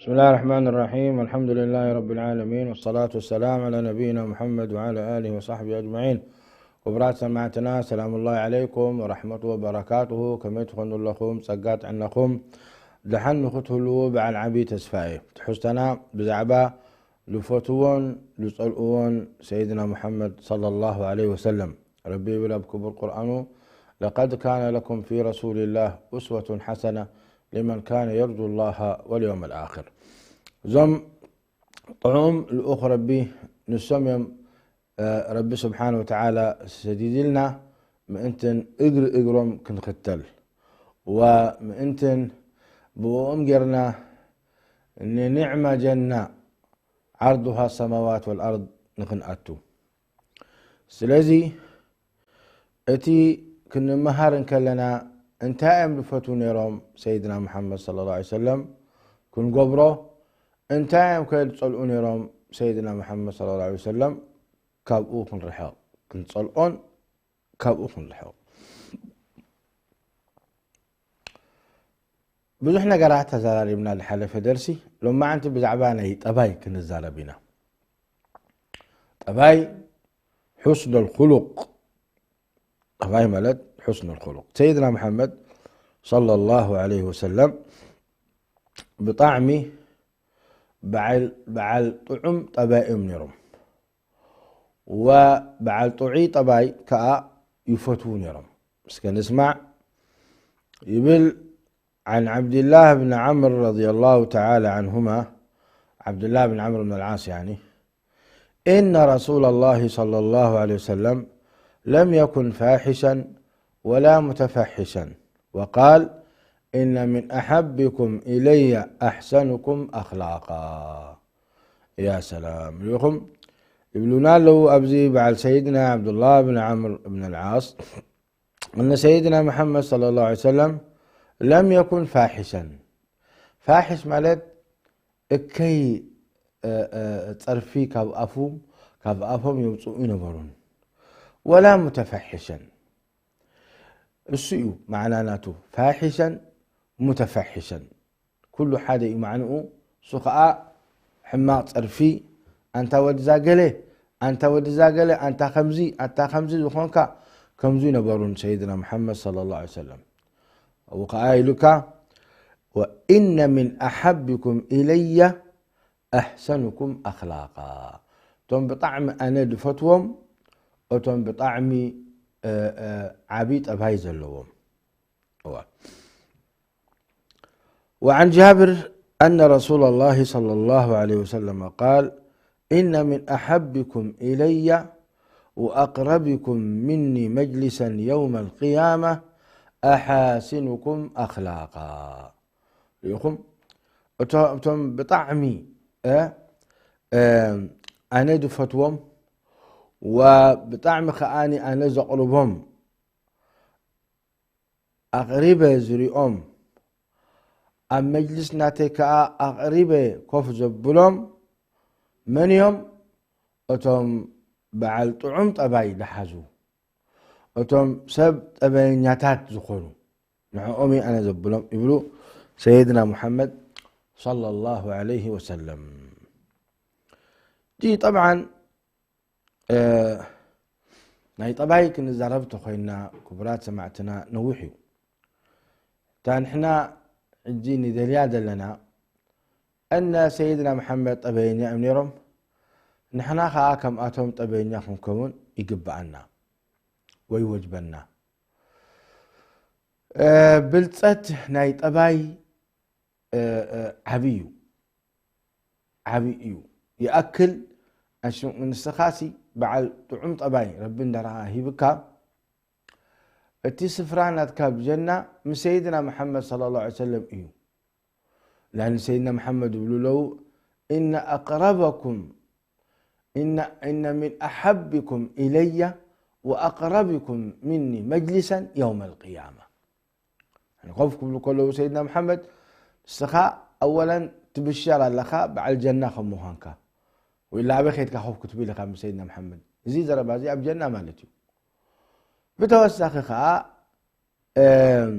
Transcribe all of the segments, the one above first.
بسم الله الرحمن الرحيم. الحمد لله رب العالمين، والصلاة والسلام على نبينا محمد وعلى آله وصحبه أجمعين. ክቡራት ሰማዕትና፣ ሰላም ላሂ ዓለይኩም ወረሕመቱ ወበረካቱሁ። ከመይ ትኾኑ ኣለኹም? ጸጋ ጥዕናኹም ደሓን ንኽትህልዉ በዓል ዓብዪ ተስፋ እየ። ትሕዝቶና ብዛዕባ ዝፈትዎን ዝጸልእዎን ሰይድና ሙሓመድ ሰለላሁ ዐለይሂ ወሰለም። ረቢ ይብል ኣብ ክቡር ቁርኣኑ፣ لقد كان لكم في رسول الله أسوة حسنة لمن كان يرجو الله واليوم الآخر። እዞም ጥዑም ልኡኽ ረቢ ንሶም እዮም፣ እ፣ ረቢ ስብሓነ ወተዓላ ሰዲድልና ምእንትን እግሪ እግሮም ክንኽተል ወምእንትን ብእኦም ጌርና ንኒዕማ ጀና ዓርዱሃ ሰማዋት ወልኣርድ ንኽንኣቱ። ስለዚ እቲ ክንመሃር እንከለና እንታይ እዮም ዝፈትዉ ነይሮም ሰይድና ሙሓመድ ሰለላሁ ዐለይሂ ወሰለም ክንገብሮ፣ እንታይ እዮም ከ ዝጸልኡ ነይሮም ሰይድና ሙሓመድ ሰለላሁ ዐለይሂ ወሰለም ካብኡ ክንርሕቕ፣ ክንጸልኦን ካብኡ ክንርሕቕ። ብዙሕ ነገራት ተዘራሪብና ዝሓለፈ ደርሲ። ሎማዓንቲ ብዛዕባ ናይ ጠባይ ክንዛረብ ኢና። ጠባይ፣ ሑስኑል ኹሉቕ። ጠባይ ማለት ሑስኑል ኹሉቕ። ሰይድና ሙሓመድ ሰለላሁ ዐለይሂ ወሰለም ብጣዕሚ በዓል፣ በዓል ጥዑም ጠባይ እዮም ነይሮም። ወበዓል ጥዑይ ጠባይ ከኣ ይፈትዉ ነይሮም። እስከ ንስማዕ። ይብል፣ عن عبد الله بن عمرو رضي الله تعالى عنهما، عبد الله بن عمرو بن العاص يعني، إن رسول الله صلى الله عليه وسلم لم يكن فاحشا ولا متفحشا، وقال: إن من أحبكم إلي أحسنكم أخلاقا. يا سلام. ሪኢኹም ይብሉና ኣለዉ ኣብዚ በዓል ሰይድና ዓብዱላህ ብን ዓምር ብን ኣልዓስ፣ እነ ሰይድና መሓመድ ሰለላሁ ዐለይሂ ወሰለም ለም የኩን ፋሒሸን። ፋሒሽ ማለት እከይ፣ እ፣ እ፣ ጸርፊ ካብ ኣፉ፣ ካብ ኣፎም የውጽኡ ይነበሩን። ወላ ሙተፈሒሸን። እሱ እዩ ማዕና ናቱ። ፋሒሸን ሙተፈሒሸን። ኩሉ ሓደ እዩ ማዕንኡ። እሱ ኸኣ ሕማቕ ጸርፊ፣ ኣንታ ወድዛ ገለ፣ ኣንታ ወድዛ ገለ፣ ኣንታ ከምዚ፣ ኣንታ ከምዚ ዝኾንካ፣ ከምዚ ነበሩን ሰይድና መሓመድ ሰለላሁ ዐለይሂ ወሰለም። ኣብኡ ኸኣ ኢሉካ፣ "ወኢነ ሚን ኣሓቢኩም ኢለየ ኣሕሰኑኩም ኣኽላቃ።" እቶም ብጣዕሚ ኣነ ዝፈትዎም፣ እቶም ብጣዕሚ፣ እ፣ እ፣ ዓቢ ጠባይ ዘለዎም። እዋ። وعن جابر أن رسول الله صلى الله عليه وسلم قال: إن من أحبكم إلي وأقربكم مني مجلسا يوم القيامة أحاسنكم أخلاقا. ሪኢኹም፣ እቶ-፣ እቶም ብጣዕሚ፣ እ፣ እ፣ ኣነ ዝፈትዎም ወብጣዕሚ ከኣኒ ኣነ ዘቕርቦም ኣቕሪበ ዝሪኦም፣ ኣብ መጅልስ ናተይ ከኣ ኣቕሪበ ኮፍ ዘብሎም መን እዮም? እቶም በዓል ጥዑም ጠባይ ዝሓዙ፣ እቶም ሰብ ጠበኛታት ዝኾኑ፣ ንዕኦም እየ ኣነ ዘብሎም ይብሉ ሰይድና ሙሓመድ ሰለላሁ ዐለይሂ ወሰለም። እቲ ጠብዓን እ፣ ናይ ጠባይ ክንዛረብ ተኾይንና፣ ክቡራት ሰማዕትና፣ ነዊሕ እዩ። እታ ንሕና ሕጂ ንደልያ ዘለና፣ እነ ሰይድና መሓመድ ጠበየኛ እዮም ነይሮም፣ ንሕና ኸኣ ከምኣቶም ጠበየኛ ክንከውን ይግብኣና ወይ ይወጅበና። እ፣ ብልጸት ናይ ጠባይ፣ እ፣ እ፣ ዓቢ እዩ። ዓቢ እዩ። ይኣክል፣ ኣሽ-፣ ንስኻሲ በዓል ጥዑም ጠባይ ረቢ እንዳረኣ ሂብካ፣ እቲ ስፍራ ናትካ ብጀና ምስ ሰይድና መሓመድ ሰለላሁ ዐለይሂ ወሰለም እዩ። ላን ሰይድና መሓመድ ይብሉ ኣለዉ፣ "ኢነ ኣቅረበኩም፣ ኢነ፣ ኢነ ሚን ኣሓቢኩም ኢለየ ወኣቅረቢኩም ሚኒ መጅሊሰን የውመል ቅያማ።" ኮፍ ክብሉ ከለዉ ሰይድና መሓመድ፣ ንስኻ ኣወለን ትብሸር ኣለኻ በዓል ጀና ከም ምዃንካ። ወኢላ ኣበይ ኸይድካ ኮፍ ክትብል ኢኻ ምስ ሰይድና መሓመድ? እዚ ዘረባ እዚ ኣብ ጀና ማለት እዩ። ብተወሳኺ ኸኣ፣ እም፣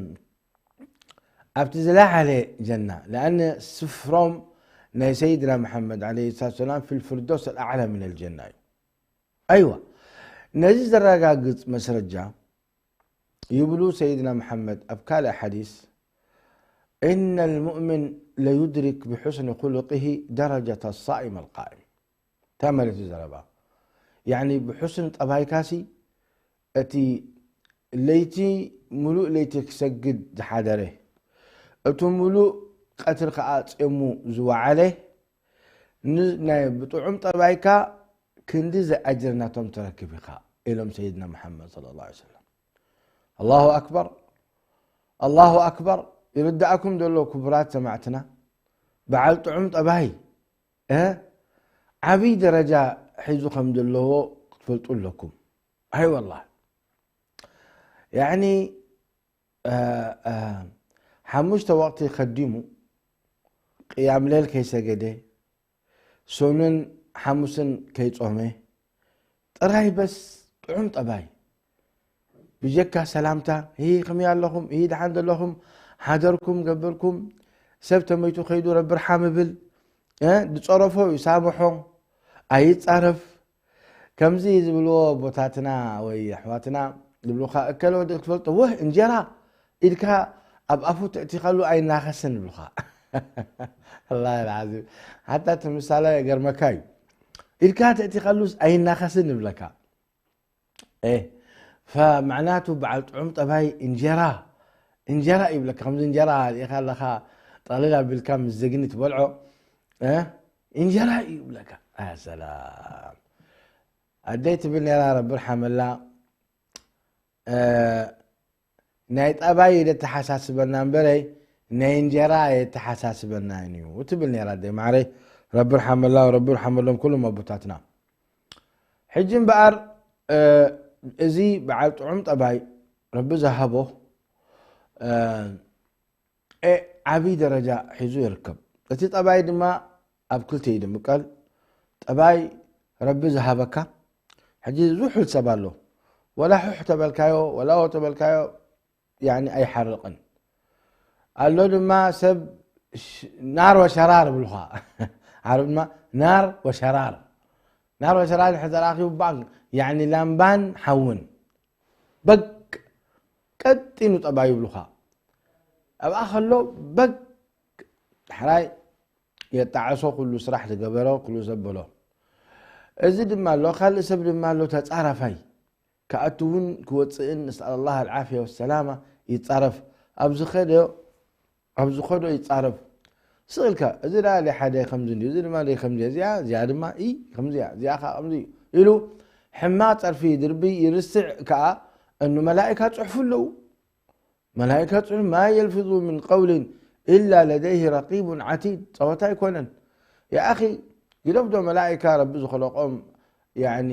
ኣብቲ ዝለዓለ ጀና፣ ለኣነ ስፍሮም ናይ ሰይድና መሓመድ ዓለይሂ ሰላቱ ወሰላም ፊል ፊርደውስ ኣልኣዕላ ሚነል ጀና እዩ። ኣይዋ፣ ነዚ ዘረጋግጽ መስረጃ ይብሉ ሰይድና መሓመድ ኣብ ካልእ ሓዲስ፣ "ኢነል ሙእሚን ለዩድሪክ ብሑስኒ ኹሉቂሂ ደረጀተ ሳኢም ኣልቃኢም." እንታይ ማለት እዩ ዘረባ? ያዕኒ ብሑስን ጠባይካሲ እቲ ለይቲ፣ ምሉእ ለይቲ ክሰግድ ዝሓደረ፣ እቲ ምሉእ ቀትሪ ከኣ ጼሙ ዝወዓለ፣ ን-፣ ናይ ብጥዑም ጠባይካ ክንዲ ዝኣጅር ናቶም ትረክብ ኢኻ ኢሎም ሰይድና መሓመድ ሰለላሁ ዐለይሂ ወሰለም። ኣላሁ ኣክበር፣ ኣላሁ ኣክበር። ይርዳእኩም ዘሎ ክቡራት ሰማዕትና፣ በዓል ጥዑም ጠባይ፣ እ፣ ዓብይ ደረጃ ሒዙ ከም ዘለዎ ክትፈልጡ ኣለኩም። ኣይ ወላሂ። ያዕኒ፣ እ፣ እ፣ ሓሙሽተ ወቕቲ ከዲሙ፣ ቅያም ሌል ከይሰገደ፣ ሶኑን ሓሙስን ከይጾመ፣ ጥራይ በስ ጥዑም ጠባይ። ብጀካ ሰላምታ፣ "ሂ፣ ከመይ ኣለኹም? ሂ፣ ደሓን ዘለኹም? ሓደርኩም፣ ገበርኩም?" ሰብ ተመይቱ ከይዱ ረቢ ርሓም እብል። እ፣ ዝጸረፎ ይሳምሖ፣ ኣይጻረፍ። ከምዚ ዝብልዎ ኣቦታትና ወይ ኣሕዋትና ዝብሉኻ፣ "እከለ ወዲ ክትፈልጦ፣ ወህ፣ እንጀራ" ኢልካ ኣብ ኣፉ ተእቲኻሉ ኣይናኸስን ይብሉኻ። ወላሂ ልዓዚም። ሓታ እቲ ምሳሌ ይገርመካ እዩ። ኢልካ ተእቲኻሉስ ኣይናኸስን ይብለካ። እ፣ ፈመዕናቱ በዓል ጥዑም ጠባይ እንጀራ፣ እንጀራ እዩ ይብለካ። ከምዚ እንጀራ ርኢኻ ኣለኻ፣ ጠቕልል ኣቢልካ ምስ ዘግኒ ትበልዖ፣ እ፣ እንጀራ እዩ ይብለካ። ያ ሰላም። ኣደይ ትብል ነይራ፣ ረቢ ርሓመላ፣ እ፣ "ናይ ጠባይ እዩ ዘተሓሳስበና እምበረይ፣ ናይ እንጀራ ኣየተሓሳስበናን እዩ" ትብል ነይራ ኣደይ ማዕረይ። ረቢ ርሓመላ፣ ረቢ ርሓመሎም ኩሎም ኣቦታትና። ሕጂ እምበኣር፣ እ፣ እዚ በዓል ጥዑም ጠባይ ረቢ ዝሃቦ፣ እ፣ እ፣ ዓብይ ደረጃ ሒዙ ይርከብ። እቲ ጠባይ ድማ ኣብ ክልተ እዩ ዝምቀል። ጠባይ ረቢ ዝሃበካ፣ ሕጂ ዝሑል ሰብ ኣሎ። ወላ ሑሕ ተበልካዮ፣ ወላ ዎ ተበልካዮ፣ ያኒ ኣይሓርቕን። ኣሎ ድማ ሰብ ሽ-፣ ናር ወሸራር ይብሉኻ። ዓረብ ድማ ናር ወሸራር። ናር ወሸራር እንድሕር ተራኺቡ ባን፣ ያኒ ላምባን ሓውን። በቅ ቀጢኑ ጠባዩ ይብሉኻ። ኣብኣ ከሎ በቅ ዳሕራይ የጣዕሶ፣ ኩሉ ስራሕ ዝገበሮ ኩሉ ዘበሎ። እዚ ድማ ኣሎ፣ ካልእ ሰብ ድማ ኣሎ ተጻራፋይ። ክኣቱ እውን ክወጽእን፣ ነስኣል ኣላህ ኣልዓፍያ ወሰላማ፣ ይጻረፍ። ኣብ ዝኸዶ፣ ኣብ ዝኸዶ ይጻረፍ። ስቕ ኢልካ፣ እዚ ደኣ ደይ ሓደ ከምዚ እንድዩ፣ እዚ ድማ ደይ ከምዚ፣ እዚኣ፣ እዚኣ ድማ፣ ኢ፣ ከምዚ እያ፣ እዚኣ ኸኣ ከምዚ እዩ ኢሉ ሕማቕ ጸርፊ ይድርቢ፣ ይርስዕ ከኣ፣ እኑ መላኢካ ጽሑፉ ኣለዉ። መላኢካ ጽሑፍ፣ "ማ የልፊዙ ምን ቀውሊን ኢላ ለደይሂ ረቂቡን ዓቲድ." ጸወታ ኣይኮነን። ያ ኣኺ፣ ግደፍዶ መላኢካ ረቢ ዝኸለቆም፣ ያኒ፣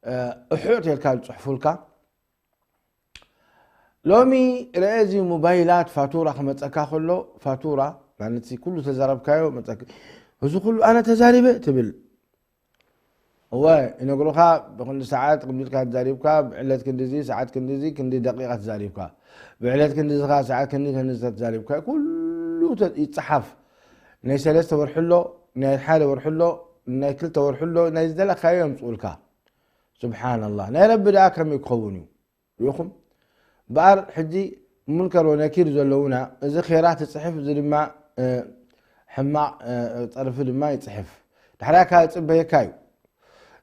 እ፣ እሑዕ ተልካ ዝጽሕፉልካ። ሎሚ ረአ እዚ ሞባይላት ፋቱራ ክመጸካ ከሎ፣ ፋቱራ ማለት ኩሉ ተዛረብካዮ መጸካ። "እዚ ኩሉ ኣነ ተዛሪበ?" ትብል። እወ፣ ይነግሩኻ፣ ብክንዲ ሰዓት ክንዲ ኢልካ ተዛሪብካ፣ ብዕለት ክንዲዚ፣ ሰዓት ክንዲዚ፣ ክንዲ ደቂቓ ተዛሪብካ፣ ብዕለት ክንዲዚ ኸዓ ሰዓት ክንዲ፣ ክንዲ ተዛሪብካ፣ ኩሉ ተ-፣ ይጸሓፍ። ናይ ሰለስተ ወርሒ ኣሎ፣ ናይ ሓደ ወርሒ ኣሎ፣ ናይ ክልተ ወርሒ ኣሎ፣ ናይ ዝደለኻዮ የምጽኡልካ። ሱብሓነላህ። ናይ ረቢ ደኣ ከመይ ክኸውን እዩ? ርኢኹም? እምበኣር ሕጂ ሙንከር ወነኪር ዘለዉና፣ እዚ ኼራት ይጽሕፍ፣ እዚ ድማ፣ እ፣ ሕማቕ፣ እ፣ ጸርፊ ድማ ይጽሕፍ። ድሕሪያ ከኣ ይጽበየካ እዩ።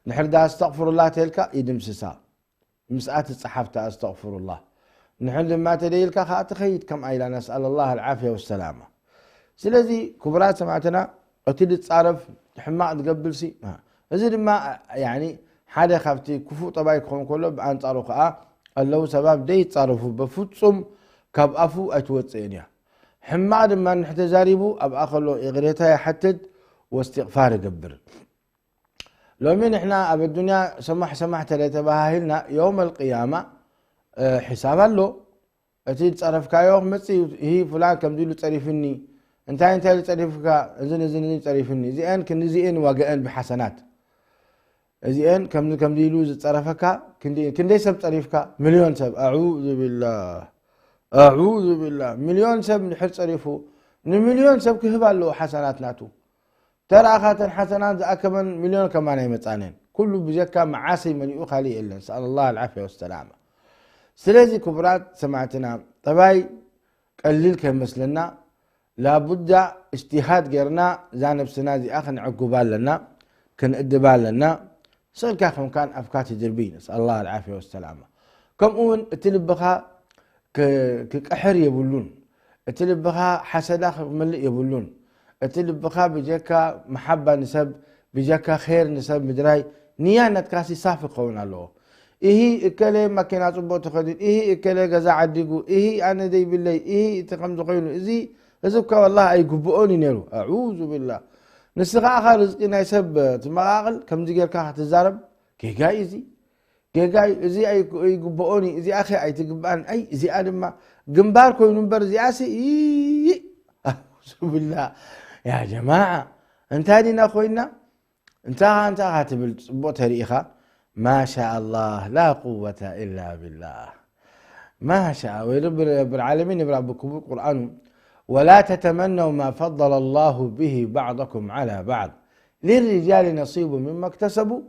እንድሕር ደኣ ኣስተቕፍሩላህ ተልካ ይድምስሳ። ምስኣ ትጸሓፍ እታ ኣስተቕፍሩላህ። እንድሕር ድማ ተደይልካ ከኣ ትኸይድ ከምኣ ኢላ፣ ነስኣለላህ ኣልዓፍያ ወሰላማ። ስለዚ ክቡራት ሰማዕትና፣ እቲ ዝጻረፍ ሕማቕ ዝገብርሲ፣ እዚ ድማ፣ ያኒ፣ ሓደ ካብቲ ክፉእ ጠባይ ክኸውን ከሎ፣ ብኣንጻሩ ከኣ ኣለዉ ሰባት ዘይጻረፉ፣ በፍጹም ካብ ኣፉ ኣይትወጽእን እያ። ሕማቕ ድማ እንድሕር ተዛሪቡ፣ ኣብኣ ከሎ ይቕሬታ ይሓትት ወእስትቕፋር ይገብር። ሎሚ ንሕና ኣብ ኣዱንያ ሰማሕ ሰማሕ ተለ ተባሃሂልና፣ የውመል ቅያማ፣ እ፣ ሒሳብ ኣሎ። እቲ ዝጸረፍካዮ ክመጽእ እዩ። "እሂ፣ ፍላን ከምዚ ኢሉ ጸሪፍኒ፣ እንታይ እንታይ ኢሉ ጸሪፍካ፣ እዝን እዝን እዝን ጸሪፍኒ፣ እዚአን ክንዲዚአን ዋጋአን ብሓሰናት፣ እዚአን ከምዚ ከምዚ ኢሉ ዝጸረፈካ፣ ክንዲ-፣ ክንደይ ሰብ ጸሪፍካ?" ሚልዮን ሰብ። ኣዑዙ ቢላህ፣ ኣዑዙ ቢላህ። ሚልዮን ሰብ እንድሕር ጸሪፉ፣ ንሚልዮን ሰብ ክህብ ኣለዎ ሓሰናት ናቱ። ተረኣኻ እተን ሓሰናት ዝኣከበን ሚልዮን ከማን ኣይመጻነን። ኩሉ ብጀካ መዓሰይ መሊኡ ካልእ የለን። سأل الله العافية والسلامة። ስለዚ ክቡራት ሰማዕትና፣ ጠባይ ቀሊል ከይመስለና፣ ላቡዳ እጅትሃድ ጌርና እዛ ነብስና እዚኣ ክንዕጉባ ኣለና፣ ክንእድባ ኣለና። ስእልካ ኮንካን ኣፍካ ትድርቢ። نسأل الله العافية والسلامة። ከምኡ እውን እቲ ልብኻ ክ-፣ ክቅሕር የብሉን። እቲ ልብኻ ሓሰዳ ክመልእ የብሉን። እቲ ልብኻ ብጀካ መሓባ ንሰብ፣ ብጀካ ኼር ንሰብ ምድራይ፣ ንያ ናትካሲ ሳፊ ክኸውን ኣለዎ። እሂ እከለ ማኪና ጽቡቕ ተኸዲኑ፣ እሂ እከለ ገዛ ዓዲጉ፣ እሂ ኣነ ዘይብለይ፣ እሂ እቲ ከምዚ ኮይኑ፣ እዚ፣ እዚ እኳ ወላሂ ኣይግብኦን እዩ ነይሩ። ኣዑዙ ቢላህ። ንስኻ ኢኻ ርዝቂ ናይ ሰብ ትመቓቕል፣ ከምዚ ጌርካ ክትዛረብ፣ ጌጋ እዩ እዚ። ጌጋ እዩ። እዚ ኣይ-፣ ኣይግብኦን እዩ። እዚኣ ኸ ኣይትግብኣን። ኣይ፣ እዚኣ ድማ ግንባር ኮይኑ እምበር፣ እዚኣሲ፣ ይ-፣ ኣዑዙ ቢላህ። ያ ጀማዓ፣ እንታይ ዲና ኮይና? እንታይ ኢኻ፣ እንታይ ኢኻ ትብል ጽቡቕ ተሪኢኻ። ማሻ ኣላህ፣ ላ ቁወተ ኢላ ቢላህ። ማሻ፣ ወይ ረብ፣ ረብ العالمين ይብል ኣብ ክቡር ቁርኣኑ፣ ولا تتمنوا ما فضل الله به بعضكم على بعض للرجال نصيب مما اكتسبوا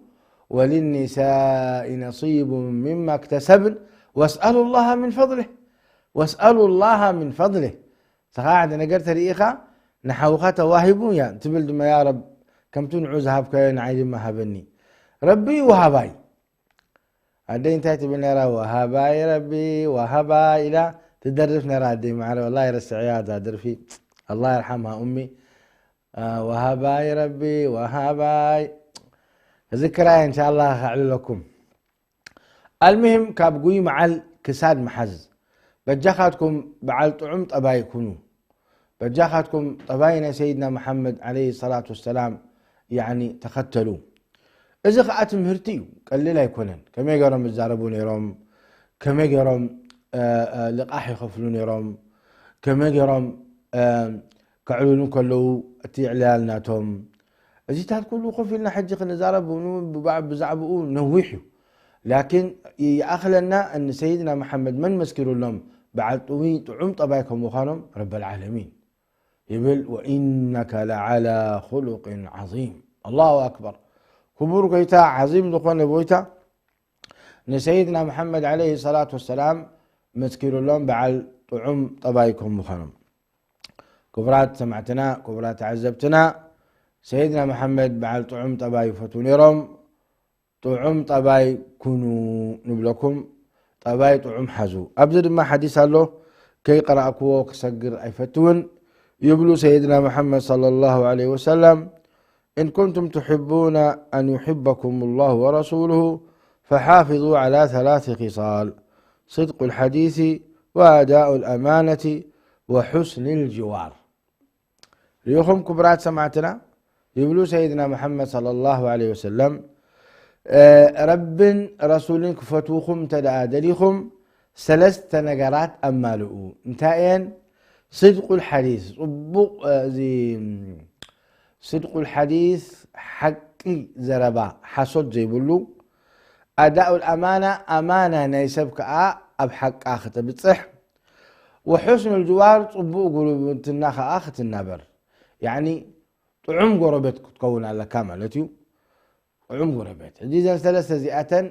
وللنساء نصيب مما اكتسبن واسألوا الله من فضله، واسألوا الله من فضله። ንስኻ ሓደ ነገር ተሪኢኻ ንሓውኻ ተዋሂቡ እያ ትብል ድማ፣ ያ ረብ፣ ከምቲ ንዑ ዝሃብካዮ ንዓይ ድማ ሃበኒ። ረቢ ወሃባይ። ኣደይ እንታይ ትብል ነራ? ወሃባይ ረቢ፣ ወሃባይ ኢላ ትደርፍ ነራ ኣደይ ማዕረ። ወላሂ ረስዕያ እዛ ደርፊ። ኣላህ የርሓምሃ ኡሚ። አ፣ ወሃባይ ረቢ፣ ወሃባይ። ክዝክራ እየ፣ እንሻኣላህ ከዕልለኩም። ኣልሙሂም፣ ካብ ጉይ መዓል ክሳድ መሓዝ። በጃኻትኩም በዓል ጥዑም ጠባይ ኩኑ። በጃኻትኩም ጠባይ ናይ ሰይድና መሓመድ ዓለይሂ ሰላቱ ወሰላም፣ ያዕኒ፣ ተኸተሉ። እዚ ኸኣ ትምህርቲ እዩ፣ ቀሊል ኣይኮነን። ከመይ ገይሮም ይዛረቡ ነይሮም? ከመይ ገይሮም፣ እ፣ እ፣ ልቓሕ ይኸፍሉ ነይሮም? ከመይ ገይሮም፣ እ፣ ከዕልሉ ከለዉ እቲ ዕልላል ናቶም? እዚታት ኩሉ ኮፍ ኢልና ሕጂ ክንዛረብ ብኑ-፣ ብባ-፣ ብዛዕባኡ ነዊሕ እዩ። ላኪን ይኣኽለና፣ እን ሰይድና መሓመድ መን መስኪሩሎም በዓል ጥዑይ ጥዑም ጠባይ ከም ምዃኖም? ረበል ዓለሚን። ይብል፣ "ወኢነከ ለዓላ ኹሉቅን ዓዚም።" ኣላሁ ኣክበር። ክቡር ጎይታ፣ ዓዚም ዝኾነ ጎይታ ንሰይድና መሓመድ ዓለይሂ ሰላቱ ወሰላም መስኪሩሎም በዓል ጥዑም ጠባይ ከም ምዃኖም። ክቡራት ሰማዕትና፣ ክቡራት ተዓዘብትና፣ ሰይድና መሓመድ በዓል ጥዑም ጠባይ ይፈትዉ ነይሮም። ጥዑም ጠባይ ኩኑ ንብለኩም፣ ጠባይ ጥዑም ሓዙ። ኣብዚ ድማ ሓዲስ ኣሎ፣ ከይቀራእክዎ ክሰግር ኣይፈትውን። ይብሉ ሰይድና መሓመድ ሰለላሁ ዐለይሂ ወሰለም፣ "إن كنتم تحبون أن يحبكم الله ورسوله فحافظوا على ثلاث خصال: صدق الحديث وأداء الأمانة وحسن الجوار." ርኢኹም ክቡራት ሰማዕትና፣ ይብሉ ሰይድና መሓመድ ሰለላሁ ዐለይሂ ወሰለም፣ እ፣ ረብን ረሱልን ክፈትውኹም እንተ ደኣ ደሊኹም፣ ሰለስተ ነገራት ኣማልኡ። እንታይ እየን? ስድቁል ሓዲስ፣ ጽቡቕ፣ እ፣ እዚ፣ ስድቁል ሓዲስ፣ ሓቂ ዘረባ፣ ሓሶት ዘይብሉ። ኣዳኡል ኣማና፣ ኣማና ናይ ሰብ ከኣ ኣብ ሓቃ ከተብጽሕ። ወሑስኑል ጅዋር፣ ጽቡቕ ጉርብትና ከኣ ክትናበር። ያዕኒ፣ ጥዑም ጎረቤት ክትከውን ኣለካ ማለት እዩ። ጥዑም ጎረቤት። ሕጂ እዘን ሰለስተ እዚኣተን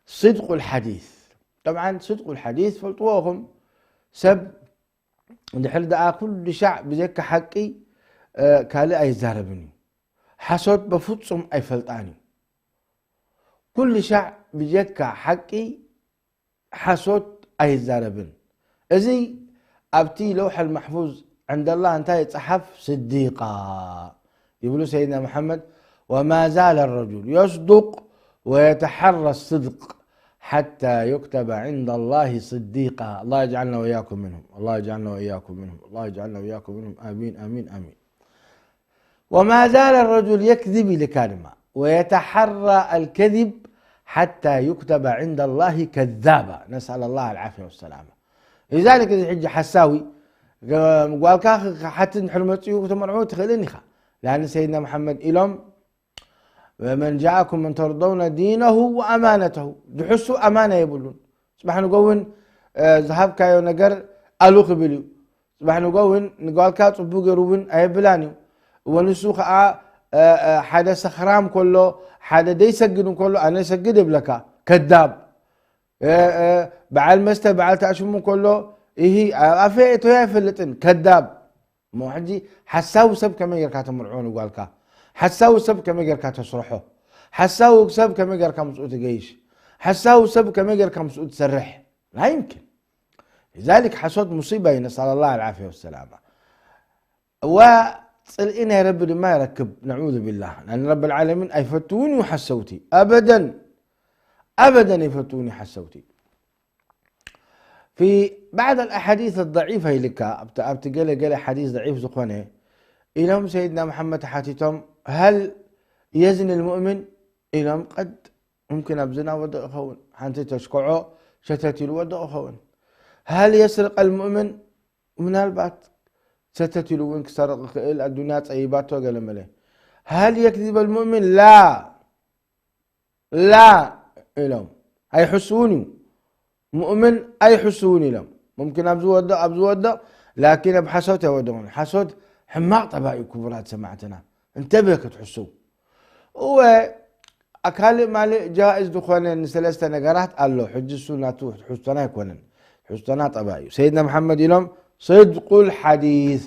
ስድቁል ሓዲስ። ጠብዓን ስድቁል ሓዲስ ፈልጥዎ ኢኹም። ሰብ እንድሕር ደኣ ኩሉ ሻዕ ብጀካ ሓቂ፣ እ፣ ካልእ ኣይዛረብን እዩ። ሓሶት በፍጹም ኣይፈልጣን እዩ። ኩሉ ሻዕ ብጀካ ሓቂ ሓሶት ኣይዛረብን። እዚ ኣብቲ ለውሐል ማሕፉዝ ዕንደላ እንታይ ይጸሓፍ? ስዲቃ ይብሉ ሰይድና መሓመድ፣ "ወማ ዛለ ረጁል የስዱቅ ወየተሐረ ስድቅ ሓታ ዩክተበ ዕንደ ላሂ ስዲቃ." ኣላህ የጅዓልና ወኢያኩም ምንሁም። ኣላህ የጅዓልና ወኢያኩም ምንሁም። ኣላህ የጅዓልና ወኢያኩም ምንሁም። ኣሚን፣ ኣሚን፣ ኣሚን። "ወማ ዛለ ረጁል የክዚብ" ኢልካ ድማ፣ "ወየተሐራ ኣልከዚብ ሓታ ዩክተበ ዕንደ ላሂ ከዛባ። ነስኣል ላህ ኣልዓፍያ ወሰላማ። ሊዛሊክ፣ እዚ ሕጂ ሓሳዊ፣ ጓልካ ክሓትት እንድሕር መጺኡ፣ ክተመርዖ ትኽእልን ኢኻ። ላን ሰይድና መሓመድ ኢሎም፣ "መን ጃኣኩም መን ተርደውነ ዲነሁ ወኣማነተሁ።" ድሕሱ ኣማና የብሉን። ጽባሕ ንጎ እውን፣ እ፣ ዝሃብካዮ ነገር ኣሉ ክብል እዩ። ጽባሕ ንጎ እውን ንጓልካ ጽቡቅ ገይሩ እውን ኣየብላን እዩ። እወ ንሱ ከዓ ሓደ ሰኽራም ከሎ፣ ሓደ ደይሰግድ እንከሎ ኣነ ሰግድ የብለካ። ከዳብ። በዓል መስተ በዓል ተኣሽሙ ከሎ፣ ይሂ ኣፈ እቶያ ኣይፈልጥን። ከዳብ። እሞ ሕጂ ሓሳዊ ሰብ ከመይ ጌርካ ተምርዖ ንጓልካ? ሓሳዊ ሰብ ከመይ ጌርካ ተስርሖ? ሓሳዊ ሰብ ከመይ ጌርካ ምስኡ ትገይሽ? ሓሳዊ ሰብ ከመይ ጌርካ ምስኡ ትሰርሕ? ላ ይምኪን። لذلك ሓሶት ሙሲባ እዩ። ነስኣል ላህ ኣልዓፍያ ወሰላማ። እዋ ጽልኢ ናይ ረቢ ድማ ይረክብ። ነዑዙ ቢላህ። ን ረቢ ልዓለሚን ኣይፈትውን እዩ ሓሰውቲ። ኣበደን ኣበደን ኣይፈትውን እዩ ሓሰውቲ። في بعض الأحاديث الضعيفة ኢልካ ኣብቲ ገለ ገለ ሓዲስ ضعيف ዝኾነ ኢሎም ሰይድና መሓመድ ሓቲቶም هل يزني المؤمن ኢሎም ቀድ ممكن ኣብ ዝና ወድቕ ይኸውን ሓንቲ ተሽከዖ ሸተት ኢሉ ወድቕ ይኸውን هل يسرق المؤمن ምናልባት ሸተት ኢሉ እውን ክሰርቕ ይኽእል ኣዱንያ ጸይባቶ ገለ መለ هل يكذب المؤمن لا لا ኢሎም ኣይሕስውን እዩ ሙእምን ኣይሕስውን ኢሎም ممكن ኣብ ዝወድቕ ኣብ ዝወድቕ ላኪን ኣብ ሓሶት ኣይወድቕን ሓሶት ሕማቕ ጠባይ እዩ ክቡራት ሰማዕትና እንተበ ክትሕስው እወ ካልእ ማልእ ጃኢዝ ዝኾነ ንሰለስተ ነገራት ኣሎ ሕጂ እሱ ናቱ ሕዝቶና ኣይኮነን ሕዝቶና ጠባይ እዩ ሰይድና መሓመድ ኢሎም صدق الحديث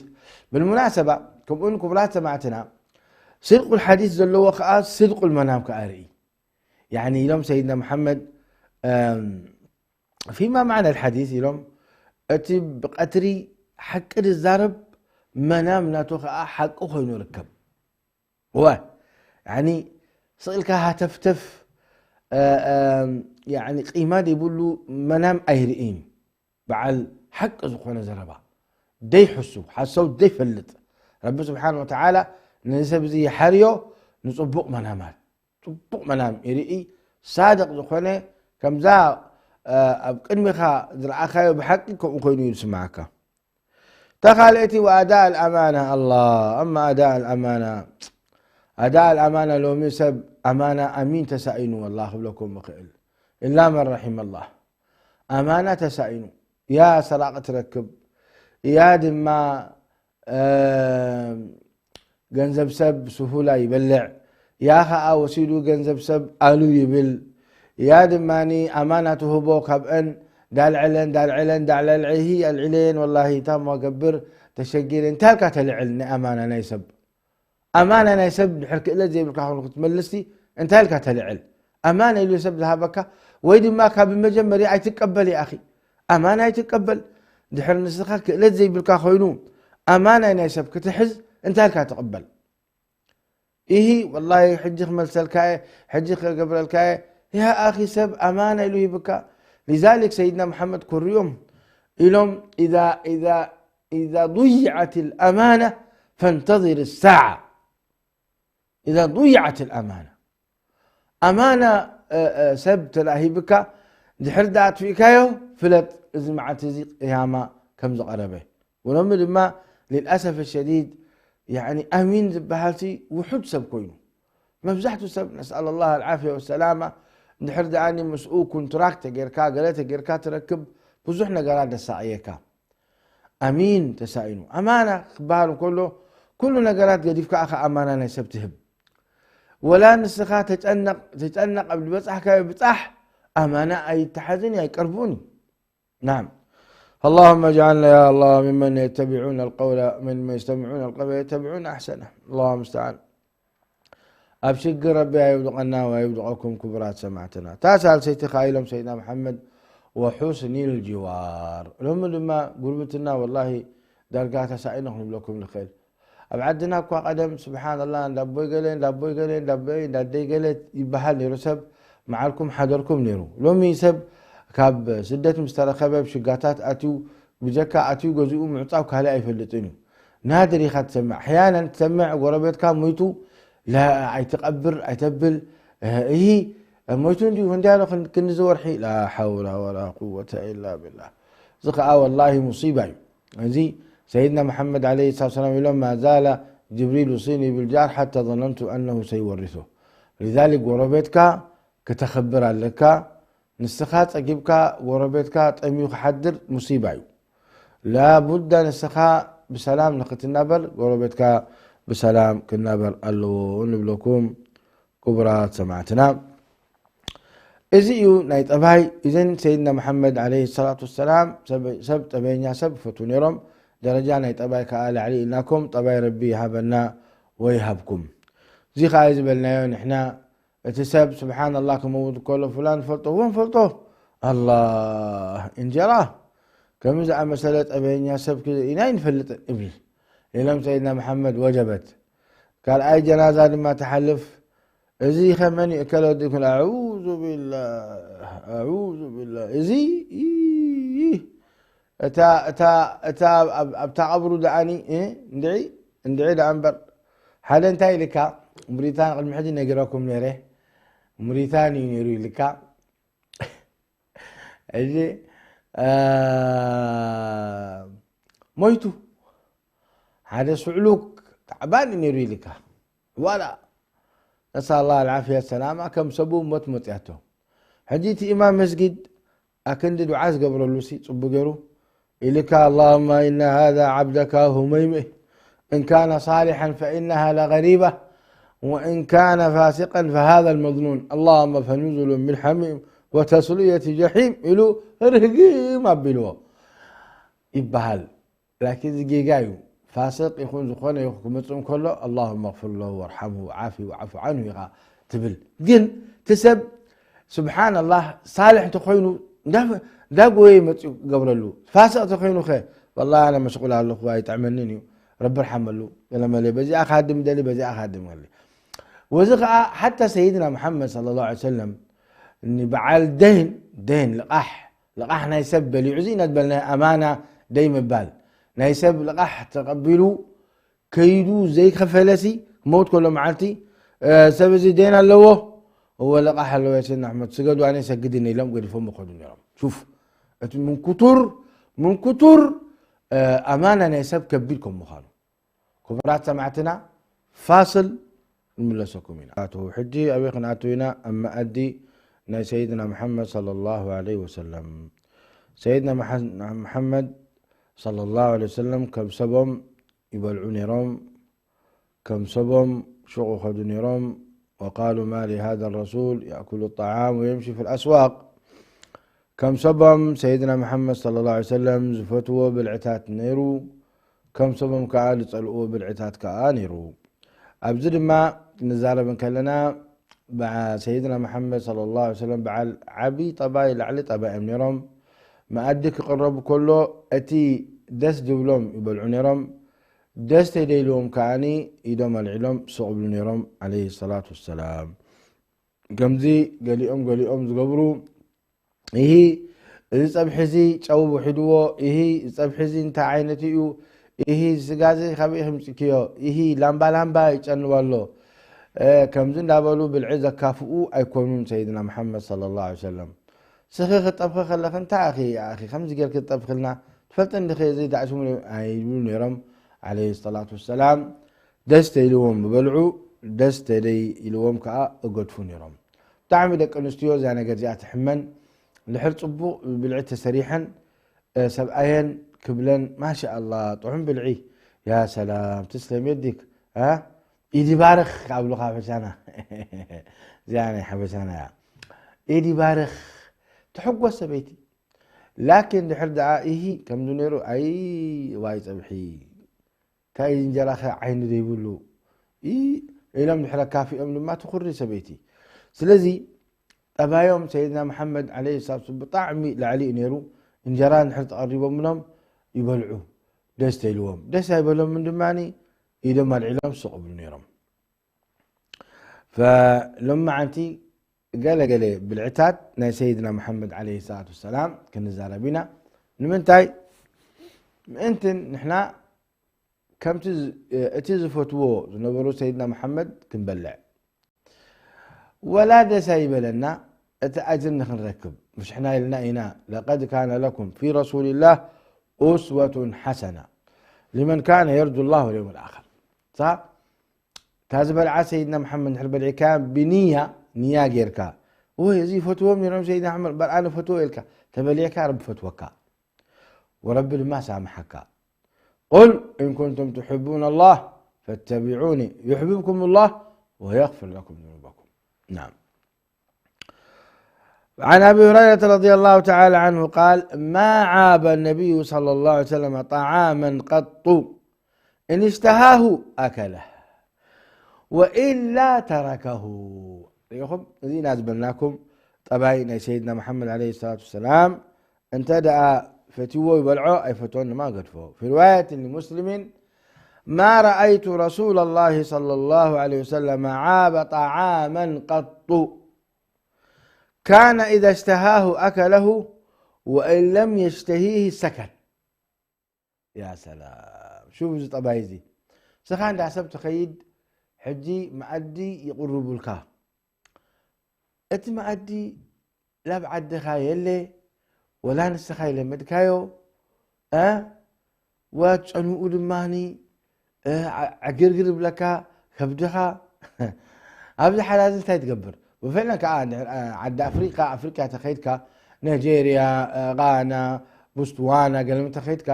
بالمناسبة ከምኡን ክቡራት ሰማዕትና صدق الحديث ዘለዎ ከዓ صدق المنام ከዓ ርኢ يعني ኢሎም ሰይድና መሓመድ فيما معنى الحديث ኢሎም እቲ ብቀትሪ ሓቂ ዝዛረብ መናም ናቱ ከዓ ሓቂ ኮይኑ ርከብ እዋ ያኒ ስቕ ኢልካ ሃተፍተፍ ያኒ ቂማ ዘይብሉ መናም ኣይርእይን በዓል ሓቂ ዝኾነ ዘረባ ደይሕሱ ሓሰው ደይፈልጥ ረቢ ስብሓን ወተዓላ ነዚ ሰብ እዚ ይሓርዮ ንፅቡቕ መናማት ፅቡቕ መናም ይርኢ ሳድቕ ዝኾነ ከምዛ ኣብ ቅድሚኻ ዝረኣኻዮ ብሓቂ ከምኡ ኮይኑ እዩ ዝስማዓካ እታ ካልአይቲ وأداء الأمانة الله أما أداء الأمانة أداء الأمانة ሎሚ ሰብ ኣማና ኣሚን ተሳኢኑ والله ክብለኩም እኽእል إلا من رحم الله ኣማና ተሳኢኑ ያ ሰራቂ ትረክብ ያ ድማ ገንዘብ ሰብ ብስሁላ ይበልዕ ያ ኸዓ ወሲዱ ገንዘብ ሰብ ኣሉ ይብል ያ ድማ ኣማና ትህቦ ካብአን ዳልዕለን ዳልዕለን ዳዕለልዒሂ ኣልዒለየን ወላሂ ታማ ገብር ተሸጊረ እንታይ ኢልካ ተልዕል ናይ ኣማና ናይ ሰብ ኣማና ናይ ሰብ ድሕር ክእለት ዘይብልካ ኮይኑ ክትመልስቲ እንታይ ኢልካ ተልዕል ኣማና ኢሉ ሰብ ዝሃበካ ወይ ድማ ካብ መጀመርያ ኣይትቀበል ይኣኺ ኣማና ኣይትቀበል ድሕር ንስኻ ክእለት ዘይብልካ ኮይኑ ኣማና ናይ ሰብ ክትሕዝ እንታይ ኢልካ ትቕበል ኢሂ ወላሂ ሕጂ ክመልሰልካ እየ ሕጂ ክገብረልካ እየ ያ ኣኺ ሰብ ኣማና ኢሉ ሂብካ لذلك سيدنا محمد كريوم إلهم إذا إذا إذا ضيعت الأمانة فانتظر الساعة إذا ضيعت الأمانة ኣማና ሰብ ተላሂብካ ድሕር ዳ ኣጥፊእካዮ ፍለጥ እዚ መዓልቲ እዚ ቅያማ ከም ዝቐረበ ወሎሚ ድማ للأسف الشديد يعني ኣሚን ዝበሃልሲ ውሑድ ሰብ ኮይኑ መብዛሕቱ ሰብ نسأل الله العافية والسلامة ድሕር ደኣኒ ምስኡ ኮንትራክት ተጌርካ ገለ ተጌርካ ትረክብ ብዙሕ ነገራት ደሳቕየካ ኣሚን ተሳኢኑ ኣማና ክበሃል እንከሎ ኩሉ ነገራት ገዲፍካ ኣኻ ኣማና ናይ ሰብ ትህብ ወላ ንስኻ ተጨነቕ ተጨነቕ ኣብ ዝበጻሕካዮ ብጻሕ ኣማና ኣይተሓዝን ኣይቀርብኡን እዩ ናም اللهم اجعلنا يا الله ممن يتبعون القول ممن يستمعون القول ويتبعون احسنه الله المستعان ኣብ ሽግር ረቢ ኣይውድቐና ወይውድቐኩም ክቡራት ሰማዕትና እታ ሳልሰይቲ ከዓ ኢሎም ሰይድና መሓመድ وحسن الجوار ሎሚ ድማ ጉርብትና ወላሂ ዳርጋ ተሳኢኖ ክንብለኩም ንኽእል ኣብ ዓድና እኳ ቀደም ስብሓንላ እንዳቦይ ገለ እንዳቦይ ገለ እንዳቦይ እንዳደይ ገለ ይበሃል ነይሩ ሰብ መዓልኩም ሓደርኩም ነይሩ ሎሚ ሰብ ካብ ስደት ምስ ተረኸበ ብሽጋታት ኣትዩ ብጀካ ኣትዩ ገዚኡ ምዕፃው ካልእ ኣይፈልጥን እዩ ናድር ኢኻ ትሰምዕ ኣሕያናን ትሰምዕ ጎረቤትካ ሞይቱ ኣይትቐብር ኣይተብል እሂ ሞይቱ እንዲዩ እንዲያ ክንዚ ወርሒ ላ ሓውላ ወላ ቁወተ ኢላ ብላ እዚ ከዓ ወላሂ ሙሲባ እዩ እዚ ሰይድና መሓመድ ለ ሰላት ሰላም ኢሎም ما زال جبريل يوصيني بالجار حتى ظننت أنه سيورثه لذلك ጎረቤትካ ክተኽብር ኣለካ ንስኻ ጸጊብካ ጎረቤትካ ጠምዩ ክሓድር ሙሲባ እዩ ላቡዳ ንስኻ ብሰላም ንኽትናበር፣ ጎረቤትካ ብሰላም ክናበር ኣለዎ ንብለኩም ክቡራት ሰማዕትና። እዚ እዩ ናይ ጠባይ። እዘን ሰይድና መሓመድ ዓለይሂ ሰላቱ ወሰላም ሰብ፣ ሰብ ጠበኛ ሰብ ይፈትዉ ነይሮም። ደረጃ ናይ ጠባይ ከኣ ላዕሊ ኢልናኩም፣ ጠባይ ረቢ ይሃበና ወይሃብኩም። እዚ ከኣ ዝበልናዮ ንሕና፣ እቲ ሰብ ስብሓንላህ ክመውት ከሎ ፍላን ፈልጦ፣ እውን ፈልጦ፣ ኣላህ እንጀራ ከምዚ ዝኣመሰለ ጠበኛ ሰብ ክ-፣ ኢና ኣይንፈልጥን እብል ኢሎም ሰይድና መሓመድ ወጀበት። ካልኣይ ጀናዛ ድማ ትሓልፍ። እዚ ከመን ይእከሎ ድክን ኣዑዙ ቢላህ ኣዑዙ ቢላህ። እዚ እታ እታ እታ ኣብ ኣብታ ቀብሩ ደኣኒ እ እንድዒ እንድዒ ደኣ እምበር። ሓደ እንታይ ኢልካ፣ ሙሪታን ቅድሚ ሕጂ ነጊረኩም ነይረ፣ ሙሪታን እዩ ነይሩ ኢልካ። እዚ እ ሞይቱ ሓደ ስዕሉክ ታዕባን እዩ ነይሩ ኢልካ። ዋላ ነስኣል ላህ ኣልዓፍያ ሰላማ፣ ከም ሰቡ ሞት መፅያቶ። ሕጂ እቲ ኢማም መስጊድ ኣክንዲ ዱዓ ዝገብረሉ ሲ ፅቡ ገይሩ ኢልካ፣ اللهم إن هذا عبدك هميمه إن كان صالحا فإنها لغريبة وإن كان فاسقا فهذا المظنون اللهم فنزل من حميم وتصلية جحيم ኢሉ ርህግም ኣቢልዎ ይበሃል። ላኪን እዚ ጌጋ እዩ። ፋስቅ ይኹን ዝኾነ ይኹን ክመጽእ እንከሎ፣ اللهم اغفر له وارحمه وعافه واعف عنه ኢኻ ትብል። ግን እቲ ሰብ ስብሓንላህ ሳልሕ እንተኾይኑ እንዳ-፣ እንዳጎየ መጽኡ ክገብረሉ። ፋስቅ እንተኾይኑ ኸ፣ ወላሂ ኣነ መሽቁል ኣለኹ ኣይጥዕመንን እዩ፣ ረቢ ርሓመሉ፣ ገለመለ፣ በዚኣ ክሃድም ደሊ፣ በዚኣ ክሃድም ደሊ። ወዚ ኸዓ ሓታ ሰይድና መሓመድ ሰለላሁ ዐለይሂ ወሰለም ንበዓል ደይን፣ ደይን ልቓሕ፣ ልቓሕ ናይ ሰብ በሊዑ፣ እዚ ኢና ዝበልናዮ ኣማና ደይ ምባል። ናይ ሰብ ልቓሕ ተቐቢሉ ከይዱ ዘይከፈለሲ ክመውት ከሎ መዓልቲ፣ እ፣ ሰብ እዚ ደይን ኣለዎ፣ እወ ልቓሕ ኣለዎ፣ ያ ሰይድና ኣሕመድ ስገዱ፣ ኣነ ይሰግድን ኢሎም ገዲፎም ይኸዱ ነይሮም። ሹፍ፣ እቲ ምን ክቱር፣ ምን ክቱር፣ እ፣ ኣማና ናይ ሰብ ከቢድ ከም ምዃኑ። ክቡራት ሰማዕትና፣ ፋስል ንምለሰኩም ኢና። ኣቶ፣ ሕጂ ኣበይ ክንኣቱ ኢና? ኣብ መኣዲ ናይ ሰይድና መሓመድ ሰለላሁ ዐለይሂ ወሰለም። ሰይድና መሓ-፣ መሓመድ ሰለላሁ ዐለይሂ ወሰለም ከም ሰቦም ይበልዑ ነይሮም፣ ከም ሰቦም ሹቕ ይኸዱ ነይሮም። وقالوا ما لهذا الرسول يأكل الطعام ويمشي في الأسواق። ከም ሰቦም ሰይድና መሓመድ ሰለላሁ ዐለይሂ ወሰለም ዝፈትዎ ብልዕታት ነይሩ፣ ከም ሰቦም ከኣ ዝጸልእዎ ብልዕታት ከኣ ነይሩ። ኣብዚ ድማ ክንዛረብ እንከለና፣ ብዓ-፣ ሰይድና መሓመድ ሰለላሁ ዐለይሂ ወሰለም በዓል ዓቢ ጠባይ፣ ላዕሊ ጠባይ እዮም ነይሮም። መኣዲ ክቕረብ ከሎ፣ እቲ ደስ ዝብሎም ይበልዑ ነይሮም፣ ደስ ተደይልዎም ከኣኒ ኢዶም ኣልዒሎም ስቕ ይብሉ ነይሮም፣ ዐለይሂ ሰላቱ ወሰላም። ከምዚ ገሊኦም ገሊኦም ዝገብሩ፣ ኢሂ፣ እዚ ጸብሒ እዚ ጨው ውሒድዎ፣ ኢሂ፣ እዚ ጸብሒ እዚ እንታይ ዓይነት እዩ፣ ኢሂ፣ እዚ ስጋ እዚ ካበይ ከምጽእክዮ፣ ኢሂ፣ ላምባ ላምባ ይጨንዋ ኣሎ፣ እ፣ ከምዚ እንዳበሉ ብልዒ ዘካፍኡ ኣይኮኑን ሰይድና መሓመድ ሰለላሁ ዐለይሂ ወሰለም። ስኺ ክትጠብኺ ከለኺ እንታይ ኢኺ፣ ኣኺ፣ ከምዚ ጌርኪ ትጠብኽልና፣ ትፈልጢ እንዲኺ፣ እዚ ዳኣ ስሙ ኣይብሉ ነይሮም፣ ዐለይሂ ሰላቱ ወሰላም። ደስ ተኢልዎም ይበልዑ፣ ደስ ተደይ ኢልዎም ከኣ እገድፉ ነይሮም። ብጣዕሚ ደቂ ኣንስትዮ እዛ ነገር እዚኣ ትሕመን። ድሕር ጽቡቕ ብልዒ ተሰሪሐን፣ እ፣ ሰብኣየን ክብለን፣ ማሻኣላ፣ ጥዑም ብልዒ። ያ ሰላም፣ ትስለም የዲክ፣ እ? ኢድ ይባርኽ ኣብሉኻ ሓበሻና። እዚኣ ናይ ሓበሻና እያ። ኢድ ይባርኽ፣ ትሕጎስ ሰበይቲ። ላኪን ድሕር ደኣ ኢሂ ከምዚ ነይሩ፣ ኣይ፣ ዋይ ጸብሒ። እንታይ እንጀራኸ ዓይኒ ዘይብሉ? ኢ-፣ ኢሎም ድሕረ ካፊኦም ድማ ትኹሪ ሰበይቲ። ስለዚ ጠባዮም ሰይድና መሓመድ ዓለይሂ ሰላም ብጣዕሚ ላዕሊ እዩ ነይሩ። እንጀራ እንድሕር ተቐሪቦምሎም ይበልዑ፣ ደስ ተይልዎም። ደስ ኣይበሎምን ድማ ኢዶም ኣልዒሎም ስቕ ይብሉ ነይሮም። ፈሎማዓንቲ ገለ ገለ ብልዕታት ናይ ሰይድና መሓመድ ዓለይሂ ሰላቱ ወሰላም ክንዛረብ ኢና። ንምንታይ? ምእንትን ንሕና ከምቲ ዝ-፣ እቲ ዝፈትዎ ዝነበሩ ሰይድና መሓመድ ክንበልዕ። ወላ ደስ ኣይበለና፣ እቲ ኣጅር ንኽንረክብ። ምሽ ሕና ኢልና ኢና፣ "ለቀድ ካነ ለኩም ፊ ረሱሊላህ ኡስወቱን ሐሰና ሊመን ካነ የርጁ ላህ ወልየውመል ኣኸር።" ሳ-፣ እታ ዝበልዓ ሰይድና መሓመድ እንድሕር በሊዕካ ብንያ፣ ንያ ጌርካ፣ "ወይ፣ እዚ ይፈትዎም ነይሮም ሰይድና መሓመድ፣ እምበር ኣነ ፈትዎ" ኢልካ ተበሊዕካ፣ ረቢ ፈትወካ። ወረቢ ድማ ሳምሓካ። قل إن كنتم تحبون الله فاتبعوني يحببكم الله ويغفر لكم ذنوبكم. نعم. عن أبي هريرة رضي الله تعالى عنه قال: ما عاب النبي صلى الله عليه وسلم طعاما قط إن اشتهاه أكله وإلا تركه. ርኢኹም፣ እዚ ኢና ዝበልናኩም ጠባይ ናይ ሰይድና መሓመድ ዓለይሂ ሰላቱ ወሰላም። እንተ ደኣ ፈትይዎ ይበልዖ፣ ኣይፈትዎን ድማ ገድፎ። في رواية لمسلم: ما رأيت رسول الله صلى الله عليه وسلم عاب طعاما قط كان إذا اشتهاه أكله وإن لم يشتهيه سكت. ያ ሰላም! ሹፍ እዚ ጠባይ እዚ። ንስኻ እንዳ ሰብ ትኸይድ፣ ሕጂ መኣዲ ይቕርቡልካ። እቲ መኣዲ ላብ ዓድኻ የለ፣ ወላ ንስኻ ይለመድካዮ፣ እ? ወ-፣ ጨንኡ ድማኒ፣ እ፣ ዓ-፣ ዕግርግር ይብለካ፣ ከብድኻ። ኣብዚ ሓዳዚ እንታይ ትገብር? ብፍዕለን ከኣ እንድሕር፣ እ፣ ዓዲ ኣፍሪቃ፣ ኣፍሪቃ ተኸይድካ፣ ናይጄርያ፣ እ፣ ጋና፣ ቦትስዋና፣ ገለመ ተኸይድካ፣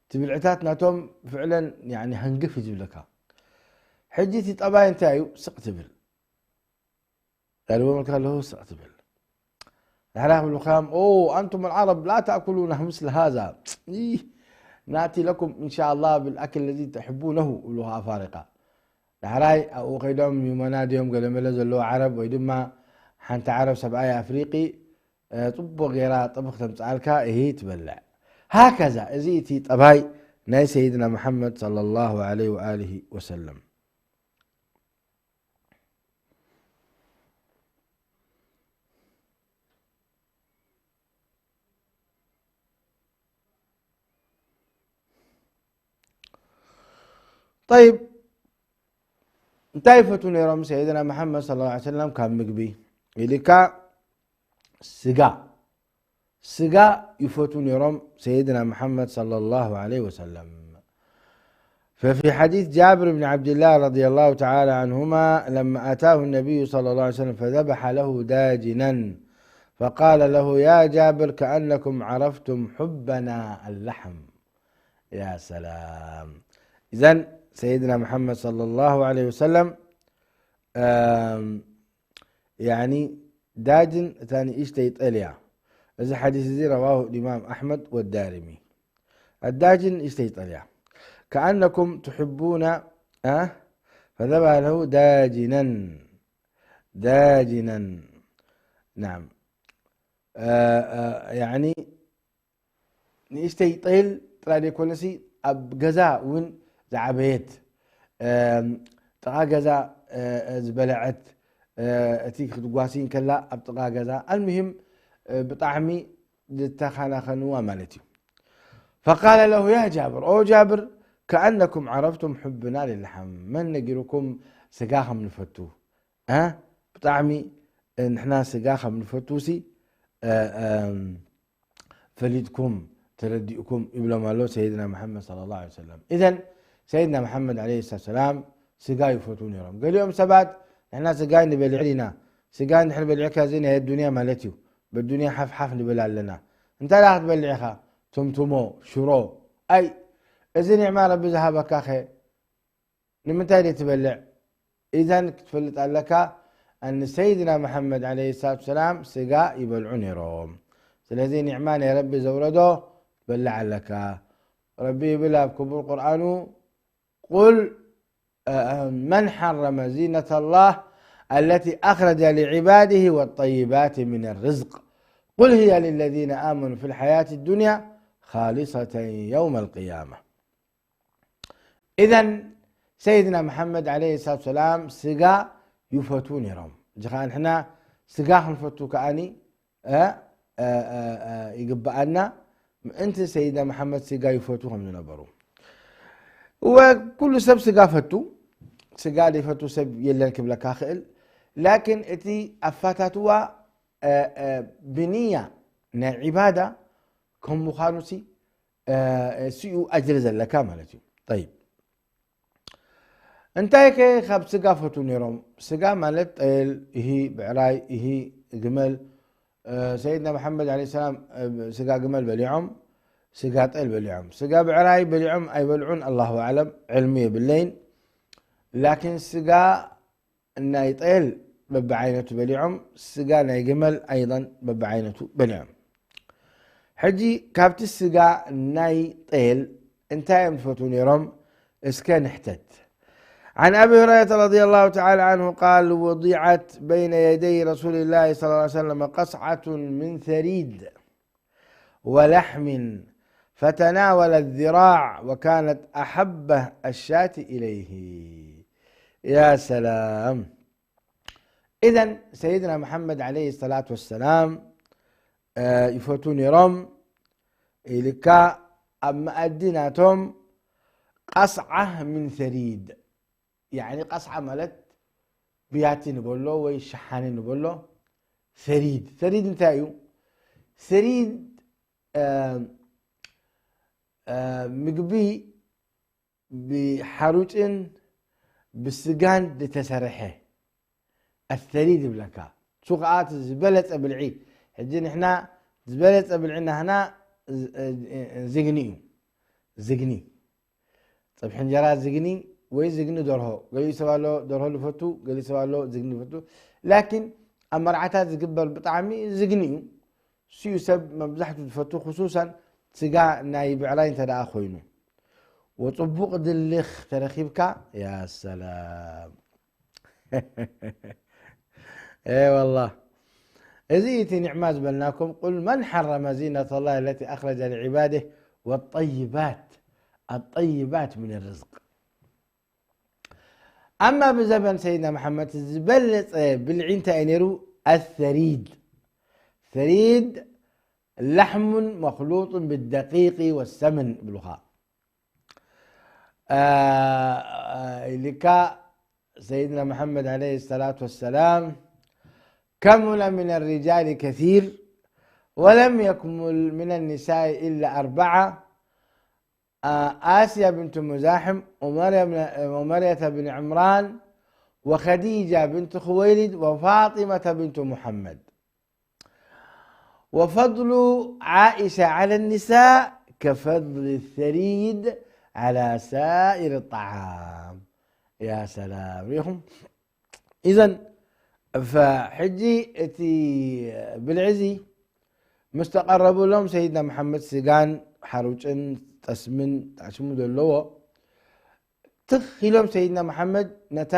እቲ ብልዕታት ናቶም ብፍዕለን፣ ያኒ፣ ሃንግፍ እዩ ዝብለካ። ሕጂ እቲ ጠባይ እንታይ እዩ? ስቕ ትብል። ቀሪቦም ኢልካ ኣለዉ ስቕ ትብል። ዳሕራ ክብሉኻም፣ "ኦ፣ ኣንቱም ኣልዓረብ ላ ተእኩሉና ምስለ ሃዛ። ኢህ፣ ናእቲ ለኩም እንሻኣላህ ብልኣክል ለዚ ተሕቡነሁ" ይብሉኻ ኣፋሪቃ። ዳሕራይ ኣብኡ ከይዶም ዩመና ድዮም ገለመለ ዘለዉ ዓረብ ወይ ድማ ሓንቲ ዓረብ ሰብኣይ ኣፍሪቂ፣ እ፣ ጽቡቕ ጌራ ጥብኽ ተምጽኣልካ፣ እሂ ትበልዕ። ሃከዛ፣ እዚ እቲ ጠባይ ናይ ሰይድና መሓመድ ሰለላሁ ዐለይሂ ወኣሊሂ ወሰለም። ጠይብ፣ እንታይ ይፈትዉ ነይሮም ሰይድና መሓመድ ሰለላሁ ዐለይሂ ወሰለም ካብ ምግቢ? ኢልካ ስጋ፣ ስጋ ይፈትዉ ነይሮም ሰይድና መሓመድ ሰለላሁ ዐለይሂ ወሰለም። ففي حديث جابر بن عبد الله رضي الله تعالى عنهما لما أتاه النبي صلى الله عليه وسلم فذبح له داجنا فقال له: يا جابر، كأنكم عرفتم حبنا اللحم. يا سلام. إذن سيدنا محمد صلى الله عليه وسلم، آم، يعني داجن ثاني إشتي طليا. إذا حديث زي رواه الإمام أحمد والدارمي. الداجن إشتي طليا. كأنكم تحبون، أه؟ فذبح له داجنا. داجنا. نعم. آه، آه، يعني ንእሽተይ ጤል ጥራይ ዘይኮነሲ፣ ኣብ ገዛ እውን ዝዓበየት፣ እም፣ ጥቓ ገዛ፣ እ፣ እ፣ ዝበለዐት፣ እ፣ እቲ ክትጓሲ እንከላ ኣብ ጥቓ ገዛ፣ ኣልሙሂም፣ እ፣ ብጣዕሚ ዝተኸናኸንዋ ማለት እዩ። ፈቃለ ለሁ ያ ጃብር፣ ኦ ጃብር፣ ከኣነኩም ዓረፍቱም ሑብና ልልሓም፣ መን ነጊሩኩም ስጋ ከም ንፈቱ? እ፣ ብጣዕሚ፣ እ፣ ንሕና ስጋ ከም ንፈቱ ሲ፣ እ፣ እም፣ ፈሊጥኩም፣ ተረዲእኩም ይብሎም ኣሎ ሰይድና መሓመድ ሰለላሁ ዐለይሂ ወሰለም። ኢዘን ሰይድና መሓመድ ዐለይሂ ሰላቱ ወሰላም ስጋ ይፈትዉ ነይሮም። ገሊኦም ሰባት ንሕና ስጋ ንበልዕ ኢና፣ ስጋ እንድሕር በሊዕካ እዚ ናይ ኣዱንያ ማለት እዩ፣ በዱንያ ሓፍ ሓፍ ንብል ኣለና። እንታይ ደኣ ክትበልዕ ኢኻ? ትምትሞ፣ ሽሮ። ኣይ፣ እዚ ኒዕማ ረቢ ዝሃበካኸ ንምንታይ ደይ ትበልዕ? ኢዘን ክትፈልጥ ኣለካ፣ ኣን ሰይድና መሓመድ ዐለይሂ ሰላቱ ወሰላም ስጋ ይበልዑ ነይሮም። ስለዚ ኒዕማ ናይ ረቢ ዘውረዶ ትበልዕ ኣለካ። ረቢ ይብል ኣብ ክቡር ቁርኣኑ፣ ቁል፣ እ፣ መን ሓረመ ዚነተ ላህ ኣለቲ ኣኽረጀ ሊዕባድህ ወጠይባት ሚን ርዝቅ፣ ቁል ህየ ልለዚነ ኣመኑ ፊ ልሓያት ዱንያ ኻሊሰተን የውመ ልቅያማ። ኢዘን ሰይድና መሓመድ ዐለይሂ ሰላቱ ወሰላም ስጋ ይፈትዉ ነይሮም። እዚ ኸዓ ንሕና ስጋ ክንፈቱ ከኣኒ፣ እ፣ እ፣ እ፣ እ፣ ይግብኣና። ምእንቲ ሰይድና መሓመድ ስጋ ይፈትዉ ከም ዝነበሩ። ወኩሉ ሰብ ስጋ ፈቱ፣ ስጋ ዘይፈቱ ሰብ የለን ክብለካ ክእል። ላኪን እቲ ኣፋታትዋ፣ እ፣ እ፣ ብንያ ናይ ዒባዳ ከም ምዃኑ ሲ፣ እ፣ እሱ እዩ ኣጅሪ ዘለካ ማለት እዩ። ጠይብ፣ እንታይ ከ ካብ ስጋ ፈትዉ ነይሮም? ስጋ ማለት ጤል፣ እሂ ብዕራይ፣ እሂ ግመል። እ፣ ሰይድና መሓመድ ዐለይሂ ሰላም፣ እ፣ ስጋ ግመል በሊዖም፣ ስጋ ጤል በሊዖም። ስጋ ብዕራይ በሊዖም ኣይበልዑን ኣላሁ ኣዕለም፣ ዕልሚ የብለይን። ላኪን ስጋ ናይ ጤል በብዓይነቱ በሊዖም፣ ስጋ ናይ ግመል ኣይضን በብዓይነቱ በሊዖም። ሕጂ ካብቲ ስጋ ናይ ጤል እንታይ እዮም ዝፈትዉ ነይሮም? እስከ ንሕተት። عن أبي هريرة رضي الله تعالى عنه قال: وضعت بين يدي رسول الله صلى الله عليه وسلم قصعة من ثريد ولحم فتناول الذراع وكانت أحب الشاة إليه. يا سلام. إذن سيدنا محمد عليه الصلاة والسلام، آه، يفوتون يروم إلكا أما أديناتهم قصعة من ثريد. يعني قصعة مالت بياتي نبولو وي شحاني نبولو. ثريد، ثريد انتايو؟ ثريد، آه، آه، مقبي ብሓሩጭን ብስጋን ዝተሰርሐ ኣሰሪድ ይብለካ። እሱ ኸዓ እቲ ዝበለጸ ብልዒ። ሕጂ ንሕና ዝበለጸ ብልዒ ናህና ዝ-፣ ዝግኒ እዩ። ዝግኒ። ጸብሒ እንጀራ ዝግኒ ወይ ዝግኒ ደርሆ። ገሊኡ ሰብ ኣሎ ደርሆ ዝፈቱ፣ ገሊኡ ሰብ ኣሎ ዝግኒ ዝፈቱ። ላኪን ኣብ መርዓታት ዝግበር ብጣዕሚ ዝግኒ እዩ። እሱ እዩ ሰብ መብዛሕቱ ዝፈቱ፣ ክሱሳን ስጋ ናይ ብዕራይ እንተ ደኣ ኮይኑ። ወጽቡቕ ድልኽ ተረኺብካ፣ ያ ሰላም። ኤ ወላህ። እዚ እቲ ኒዕማ ዝበልናኩም፣ قل من حرم زينة الله التي أخرج لعباده والطيبات، الطيبات من الرزق። ኣማ ብዘበን ሰይድና መሓመድ ዝበለጸ ብልዒ እንታይ እዩ ነይሩ? ኣሰሪድ። ሰሪድ ለሕሙን መኽሉጡን ብደቂቂ ወሰምን ይብሉኻ። አ፣ ኢልካ ሰይድና መሓመድ ዓለይሂ ሰላቱ ወሰላም፣ ከሙለ ሚነ ሪጃሊ ከሲር ወለም የክሙል ሚነ ኒሳኢ ኢላ ኣርበዓ፣ አ፣ ኣስያ ብንቱ ሙዛሕም፣ ኡመርያ ብን-፣ ኡመርያተ ብን ዕምራን፣ ወኸዲጃ ብንቱ ኹወይሊድ፣ ወፋጢመተ ብንቱ ሙሐመድ። وفضل عائشة على النساء كفضل الثريد على سائر الطعام. يا سلام. ሪኢኹም? إذن، ፈ-፣ ሕጂ እቲ ብልዒ እዚ ምስ ተቐረቡሎም ሰይድና መሓመድ ስጋን ሓሩጭን ጠስምን ጣዕስሙ ዘለዎ ትኽ ኢሎም ሰይድና መሓመድ ነታ፣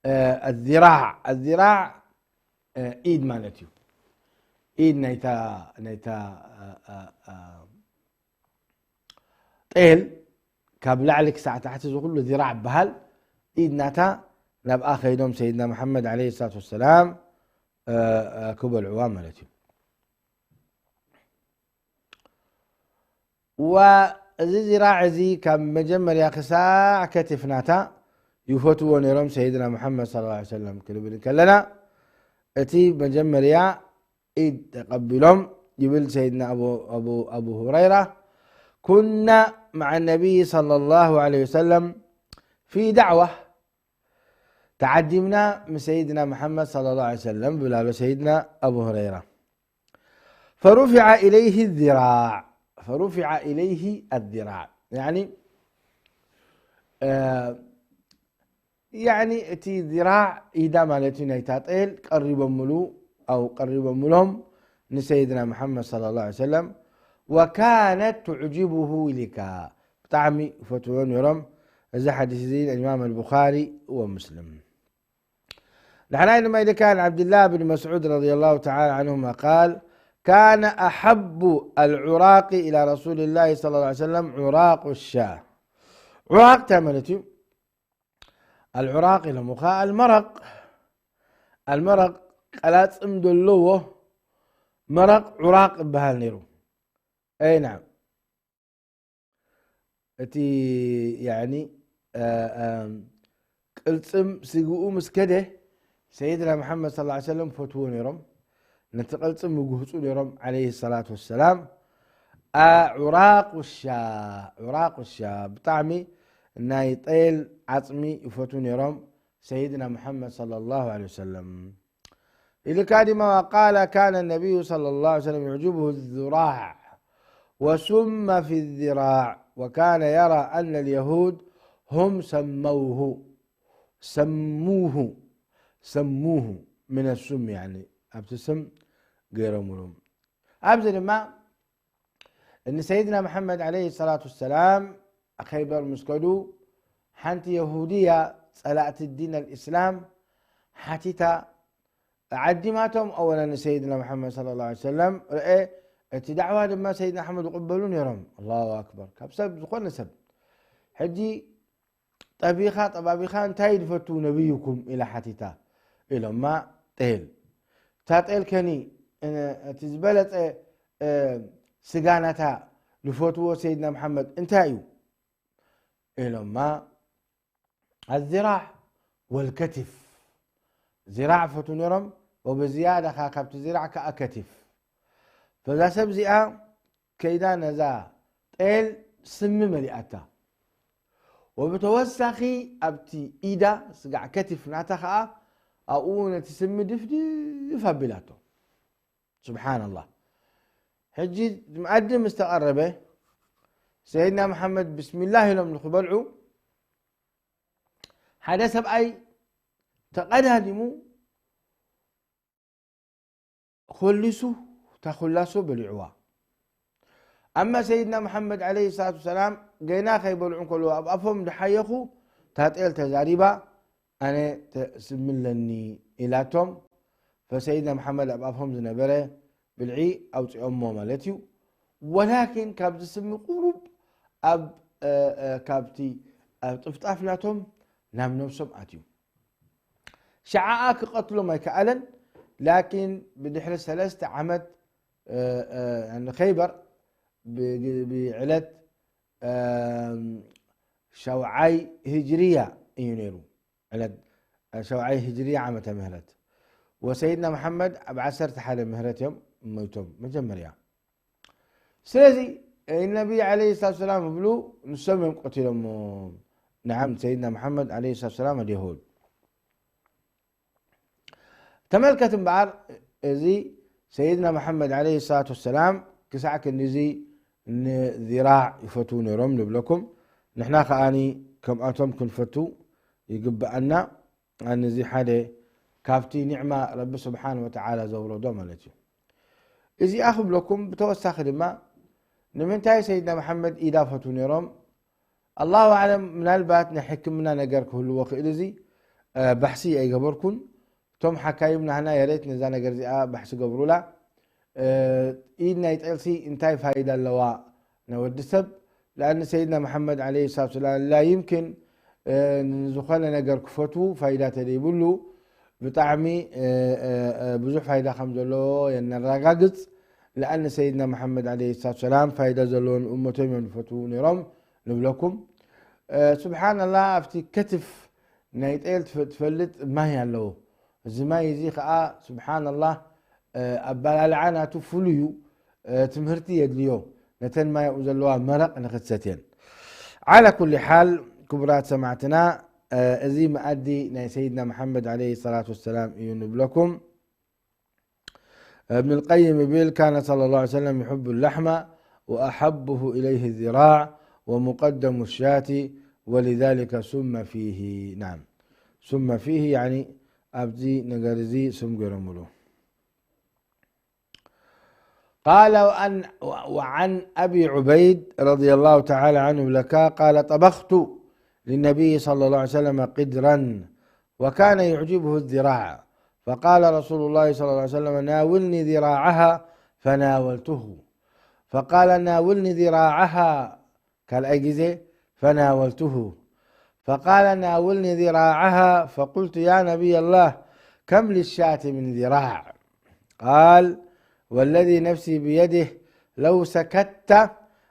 እ፣ ኣዚራዕ፣ ኣዚራዕ፣ እ፣ ኢድ ማለት እዩ። ኢድ ናይታ፣ ናይታ፣ እ፣ እ፣ እ፣ ጤል ካብ ላዕሊ ክሳዕ ታሕቲ እዚ ኩሉ ዚራዕ ይበሃል። ኢድ ናታ ናብኣ ከይዶም ሰይድና መሓመድ ዓለይሂ ሰላቱ ወሰላም፣ እ፣ እ፣ ክበልዕዋ ማለት እዩ። ወእዚ ዚራዕ እዚ ካብ መጀመርያ ክሳዕ ከቲፍ ናታ ይፈትዎ ነይሮም ሰይድና መሓመድ ሰለላሁ ዐለይሂ ወሰለም ክንብል እንከለና፣ እቲ መጀመርያ ኢድ ተቐቢሎም ይብል ሰይድና ኣቡ፣ ኣቡ፣ ኣቡ ሁረይራ፣ ኩና መዓ ነቢይ ሰለላሁ ዐለይሂ ወሰለም ፊ ዳዕዋ፣ ተዓዲምና ምስ ሰይድና መሓመድ ሰለላሁ ዐለይሂ ወሰለም ብላሎ ሰይድና ኣቡ ሁረይራ። ፈሩፊዐ ኢለይሂ ዚራዕ፣ ፈሩፊዐ ኢለይሂ ኣዚራዕ። ያኒ፣ እ፣ ያኒ እቲ ዚራዕ ኢዳ ማለት እዩ ናይታ ጤል ቀሪቦምሉ፣ ኣው ቀሪቦምሎም ንሰይድና መሓመድ ሰለላሁ ዐለይሂ ወሰለም። ወካነት ትዕጅቡሁ ኢሊካ፣ ብጣዕሚ ይፈትዎ ነይሮም። እዚ ሓዲስ እዚ ኢማም ኣልቡኻሪ ወሙስሊም። ንሕናይ ድማ ኢልካ፣ عن عبد الله بن مسعود رضي الله تعالى عنهما قال: كان أحب العراق إلى رسول الله صلى الله عليه وسلم عراق الشاة. ዑራቅ እንታይ ማለት እዩ? ኣልዑራቅ ኢሎምኻ ኣልመረቅ። ኣልመረቅ ቀላጽም ዘለዎ መረቅ ዑራቅ ይበሃል ነይሩ። ኣይ ናም። እቲ፣ ያኒ፣ እ፣ እ፣ ቅልጽም ስግኡ ምስ ከደ፣ ሰይድና መሓመድ ሰለላሁ ዐለይሂ ወሰለም ፈትዎ ነይሮም። ነቲ ቅልጽም ይጉህጹ ነይሮም፣ ዐለይሂ ሰላቱ ወሰላም። ኣ፣ ዑራቅ ውሻ፣ ዑራቅ ውሻ፣ ብጣዕሚ ናይ ጤል ዓጽሚ ይፈትዉ ነይሮም፣ ሰይድና መሓመድ ሰለላሁ ዐለይሂ ወሰለም። ኢልካ ድማ፣ وقال: كان النبي صلى الله عليه وسلم يعجبه الذراع وسم في الذراع، وكان يرى أن اليهود هم سموه، سموه، سموه من السم، يعني، ኣብቲ ስም ገይሮምሉ። ኣብዚ ድማ ንሰይድና መሓመድ ዓለይሂ ሰላቱ ወሰላም ኸይበር ምስ ከዱ፣ ሓንቲ የሁድያ ጸላእቲ ዲን ኣልእስላም ሓቲታ፣ ዓዲማቶም ኣወላ ንሰይድና መሓመድ ሰለላሁ ዐለይሂ ወሰለም ርኤ፣ እቲ ዳዕዋ ድማ ሰይድና ኣሕመድ ይቕበሉ ነይሮም። ኣላሁ ኣክበር። ካብ ሰብ ዝኾነ ሰብ። ሕጂ ጠቢኻ ጠባቢኻ እንታይ ድፈቱ ነብይኩም ኢላ ሓቲታ። ኢሎማ ጤል። እታ ጤል ከኒ፣ እ፣ እቲ ዝበለጸ፣ እ፣ ስጋ ናታ ዝፈትዎ ሰይድና መሓመድ እንታይ እዩ? ኢሎማ ኣዚራዕ ወልከቲፍ። ዚራዕ ፈቱ ነይሮም፣ ወብዝያዳ ኸዓ ካብቲ ዚራዕ ከኣ ከቲፍ። ፈዛ ሰብ እዚኣ ከይዳ ነዛ ጤል ስሚ መሊኣታ። ወብተወሳኺ ኣብቲ ኢዳ ስጋዕ ከቲፍ ናታ ኸዓ ኣብኡ ነቲ ስሚ ድፍድፍ ኣቢላቶ። ሱብሓነላህ። ሕጂ መኣዲ ምስ ተቐረበ፣ ሰይድና መሓመድ ብስሚላህ ኢሎም ንኽበልዑ፣ ሓደ ሰብኣይ ተቐዳዲሙ፣ ኾሊሱ፣ እታ ኹላሶ በሊዕዋ። ኣማ ሰይድና መሓመድ ዓለይሂ ሰላቱ ወሰላም፣ ገና ከይበልዑ እንከለዉ፣ ኣብ ኣፎም ድሓየኹ፣ እታ ጤል ተዛሪባ፣ ኣነ ተስምለኒ ኢላቶም። ፈሰይድና መሓመድ ኣብ ኣፎም ዝነበረ ብልዒ ኣውፂኦሞ ማለት እዩ። ወላኪን ካብዚ ስሚ ቁሩብ ኣብ፣ እ፣ እ፣ ካብቲ ኣብ ጥፍጣፍ ናቶም ናብ ነብሶም ኣትዩ። ሸዓኣ ክቐትሎም ኣይከኣለን። ላኪን ብድሕሪ ሰለስተ ዓመት፣ እ፣ እ፣ ንኸይበር ብ-፣ ብዕለት፣ እ፣ ሸውዓይ ሂጅርያ እዩ ነይሩ። ዕለት ሸውዓይ ሂጅርያ ዓመተ ምህረት። ወሰይድና መሓመድ ኣብ ዓሰርተ ሓደ ምህረት እዮም ሞይቶም መጀመርያ። ስለዚ ነቢ ዓለይሂ ሰላቱ ወሰላም ይብሉ ንሶም እዮም ቀቲሎሞ። ነዓም፣ ሰይድና መሓመድ ዓለይሂ ሰላቱ ወሰላም ኣልየሁድ። ተመልከት እምበኣር፣ እዚ ሰይድና መሓመድ ዓለይሂ ሰላቱ ወሰላም ክሳዕ ክንድዚ ንዚራዕ ይፈትዉ ነይሮም ንብለኩም። ንሕና ከኣኒ ከምኣቶም ክንፈቱ ይግብኣና። ኣነ እዚ ሓደ ካብቲ ኒዕማ ረቢ ስብሓን ወተዓላ ዘውረዶ ማለት እዩ። እዚኣ ክብለኩም፣ ብተወሳኺ ድማ ንምንታይ ሰይድና መሓመድ ኢዳ ፈትዉ ነይሮም? ኣላሁ ኣዕለም፣ ምናልባት ናይ ሕክምና ነገር ክህልዎ ክእል። እዚ፣ እ፣ ባሕሲ ኣይገበርኩን። እቶም ሓካይም ናህና የሬት ነዛ ነገር እዚኣ ባሕሲ ገብሩላ። እ፣ ኢድ ናይ ጤልሲ እንታይ ፋይዳ ኣለዋ ንወዲ ሰብ? ለኣን ሰይድና መሓመድ ዓለይሂ ሰላቱ ወሰላም ላ ይምኪን፣ እ፣ ንዝኾነ ነገር ክፈትዉ ፋይዳ ተደይብሉ ብጣዕሚ፣ እ፣ እ፣ እ፣ ብዙሕ ፋይዳ ከም ዘለዎ የነረጋግጽ። ለኣን ሰይድና መሓመድ ዓለይሂ ሰላቱ ወሰላም ፋይዳ ዘለዎ ንእመቶም እዮም ዝፈትዉ ነይሮም ንብለኩም። እ፣ ስብሓንላህ፣ ኣብቲ ከትፍ ናይ ጤል ትፈ-፣ ትፈልጥ ማይ ኣለዎ። እዚ ማይ እዚ ኸዓ ስብሓንላህ፣ እ፣ ኣበላልዓ ናቱ ፍሉይ እዩ። እ፣ ትምህርቲ የድልዮ። ነተን ማይ ኣብኡ ዘለዋ መረቕ ንኽትሰትየን። ዓላ ኩሊ ሓል፣ ክቡራት ሰማዕትና፣ እ፣ እዚ መኣዲ ናይ ሰይድና መሓመድ ዓለይሂ ሰላቱ ወሰላም እዩ ንብለኩም። ابن القيم يقول: كان صلى الله عليه وسلم يحب اللحم وأحبه إليه الذراع ومقدم الشاة ولذلك سم فيه. نعم، سم فيه يعني ኣብዚ ነገር እዚ ስም ገይሮምሉ። قال: وعن، وعن أبي عبيد رضي الله تعالى عنه لك قال: طبخت للنبي صلى الله عليه وسلم قدرا وكان يعجبه الذراع، فقال رسول الله صلى الله عليه وسلم: ناولني ذراعها، فناولته، فقال: ناولني ذراعها، ካልኣይ ግዜ، فناولته، فقال: ناولني ذراعها، فقلت: يا نبي الله، كم للشاة من ذراع؟ قال: والذي نفسي بيده، لو سكت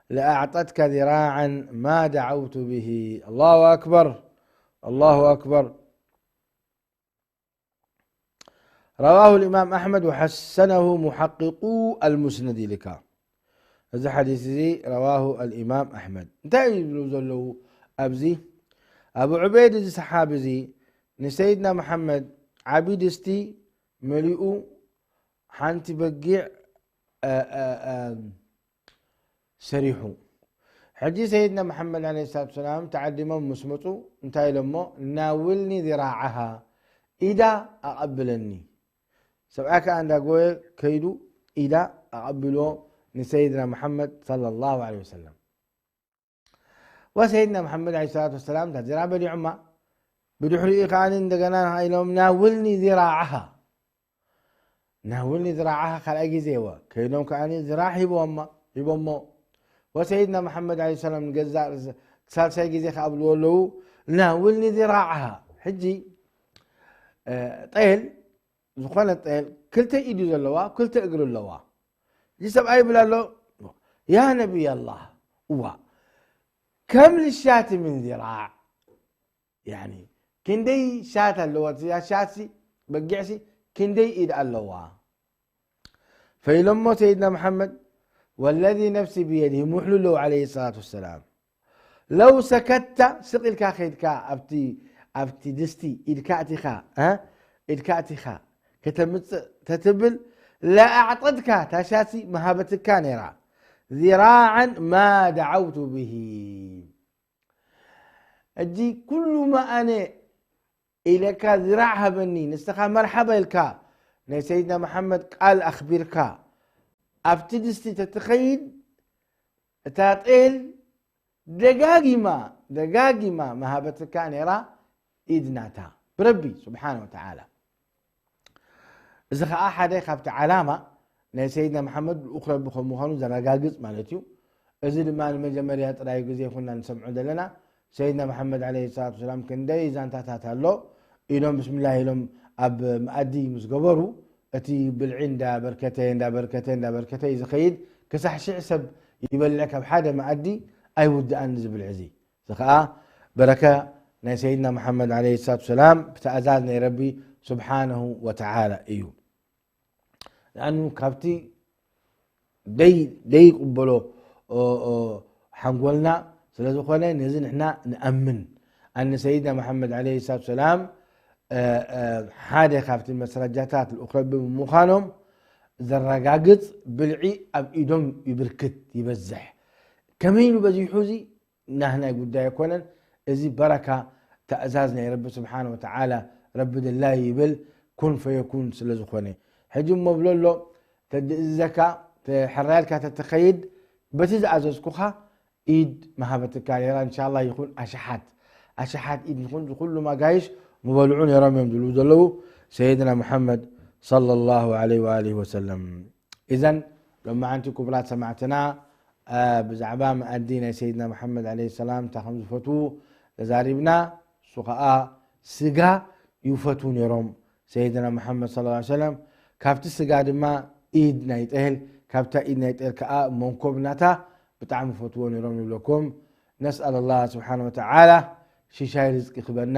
لأعطتك ذراعا ما دعوت به. الله أكبر، الله أكبر. رواه الإمام أحمد وحسنه محققو المسند لك. እዚ ሓዲስ እዚ رواه الإمام أحمد። እንታይ ይብሉ ዘለዉ ኣብዚ? ኣቡ ዑበይድ፣ እዚ ሰሓቢ እዚ ንሰይድና መሓመድ ዓቢ ድስቲ መሊኡ ሓንቲ በጊዕ፣ እ፣ እ፣ እ፣ ሰሪሑ። ሕጂ ሰይድና መሓመድ ዓለይሂ ሰላቱ ወሰላም ተዓዲሞም ምስ መጹ እንታይ ኢሎሞ? ናውልኒ ዚራዓሃ፣ ኢዳ ኣቐብለኒ። ሰብኣይ ከኣ እንዳጎየ ከይዱ ኢዳ ኣቐቢልዎ ንሰይድና መሓመድ ሰለላሁ ዐለይሂ ወሰለም። ወሰይድና መሓመድ ዓለይሂ ሰላቱ ወሰላም እታ ዚራዕ በሊዖማ። ብድሕሪኡ ከኣ እንደገና ኢሎም ናውልኒ ዚራዓሃ፣ ናውልኒ ዚራዓሃ ካልኣይ ግዜ እወ። ከይዶም ከኣ ዚራዕ ሂቦማ፣ ሂቦሞ። ወሰይድና መሓመድ ዓለይሂ ሰላም ንገዛእ ርእስ-፣ ሳልሳይ ግዜ ከኣ ብልዎ ኣለዉ፣ ናውልኒ ዚራዓሃ። ሕጂ፣ እ፣ ጤል፣ ዝኾነ ጤል ክልተ ኢዱ ዘለዋ፣ ክልተ እግሪ ኣለዋ። እዚ ሰብኣይ ይብል ኣሎ፣ ያ ነቢይ ኣላህ፣ እዋ፣ ከም ልሻቲ ምን ዚራዕ፣ ያኒ፣ ክንደይ ሻት ኣለዋ? እዛ ሻትሲ፣ በጊዕሲ፣ ክንደይ ኢድ ኣለዋ? ፈኢሎሞ ሰይድና መሓመድ፣ ወለዚ ነፍሲ ብየድሂ፣ ምሕሉ ኣለዉ ዓለይሂ ሰላቱ ወሰላም። ለው ሰከትታ፣ ስቕ ኢልካ ከይድካ ኣብቲ፣ ኣብቲ ድስቲ ኢድካ ኣእቲኻ፣ እ? ኢድካ ኣእቲኻ ከተምጽእ ተትብል፣ ለኣዕጠትካ፣ እታ ሻትሲ ምሃበትካ ነይራ። ዚራዓን ማ ደዓውቱ ብሂ። ሕጂ ኩሉ መኣነ ኢለካ ዚራዕ ሃበኒ፣ ንስኻ መርሓባ ኢልካ ናይ ሰይድና መሓመድ ቃል ኣኽቢርካ ኣብቲ ድስቲ ተትኸይድ፣ እታ ጤል ደጋጊማ፣ ደጋጊማ ምሃበትካ ነይራ ኢድ ናታ ብረቢ ስብሓነ ወተዓላ። እዚ ኸኣ ሓደ ካብቲ ዓላማ ናይ ሰይድና መሓመድ ልኡኽ ረቢ ከም ምዃኑ ዘረጋግጽ ማለት እዩ። እዚ ድማ ንመጀመርያ ጥራይ ግዜ ይኹንና ንሰምዖ ዘለና። ሰይድና መሓመድ ዓለይሂ ሰላቱ ወሰላም ክንደይ ዛንታታት ኣሎ። ኢዶም ብስምላህ ኢሎም ኣብ መኣዲ ምስ ገበሩ፣ እቲ ብልዒ እንዳበርከተ፣ እንዳበርከተ፣ እንዳበርከተ እዩ ዝኸይድ። ክሳዕ ሽሕ ሰብ ይበልዕ ካብ ሓደ መኣዲ ኣይውድኣን እዚ ብልዒ እዚ። እዚ ኸኣ በረካ ናይ ሰይድና መሓመድ ዓለይሂ ሰላቱ ወሰላም ብትእዛዝ ናይ ረቢ ስብሓነሁ ወተዓላ እዩ። ንኣኑ ካብቲ ደይ-፣ ደይቅበሎ፣ ኦ፣ ኦ፣ ሓንጎልና ስለ ዝኾነ ነዚ ንሕና ንኣምን። ኣነ ሰይድና መሓመድ ዓለይሂ ሰላቱ ወሰላም፣ እ፣ እ፣ ሓደ ካብቲ መስረጃታት ልኡኽ ረቢ ብምዃኖም ዘረጋግጽ ብልዒ ኣብ ኢዶም ይብርክት፣ ይበዝሕ። ከመይ ኢሉ በዚሑ እዚ? ናህናይ ጉዳይ ኣይኮነን። እዚ በረካ ትእዛዝ ናይ ረቢ ስብሓነ ወተዓላ፣ ረቢ ድላይ ይብል፣ ኩን ፈየኩን ስለ ዝኾነ። ሕጂ እሞ ብሎ ኣሎ፣ ተድእዝዘካ፣ ተ-፣ ሕራይ ኢልካ ተትኸይድ፣ በቲ ዝኣዘዝኩኻ ኢድ ምሃበትካ ነይራ። እንሻላ ይኹን ኣሽሓት፣ ኣሽሓት ኢድ ይኹን፣ ኩሉ መጋይሽ ምበልዑ ነይሮም እዮም ዝብሉ ዘለዉ ሰይድና ሙሓመድ ሰለላሁ ዐለይሂ ወኣሊሂ ወሰለም። ኢዘን ሎማዓንቲ ክቡራት ሰማዕትና፣ አ፣ ብዛዕባ መኣዲ ናይ ሰይድና መሓመድ ዓለይሂ ሰላም እንታይ ከም ዝፈትዉ ተዛሪብና። እሱ ኸኣ ስጋ ይፈትዉ ነይሮም ሰይድና መሓመድ ሰለላሁ ዐለይሂ ወሰለም። ካብቲ ስጋ ድማ ኢድ ናይ ጤል፣ ካብታ ኢድ ናይ ጤል ከኣ መንኮብ ናታ ብጣዕሚ ይፈትዎ ነይሮም ይብለኩም። ነስኣል ኣላህ ስብሓነ ወተዓላ ሽሻይ ርዝቂ ክበና፣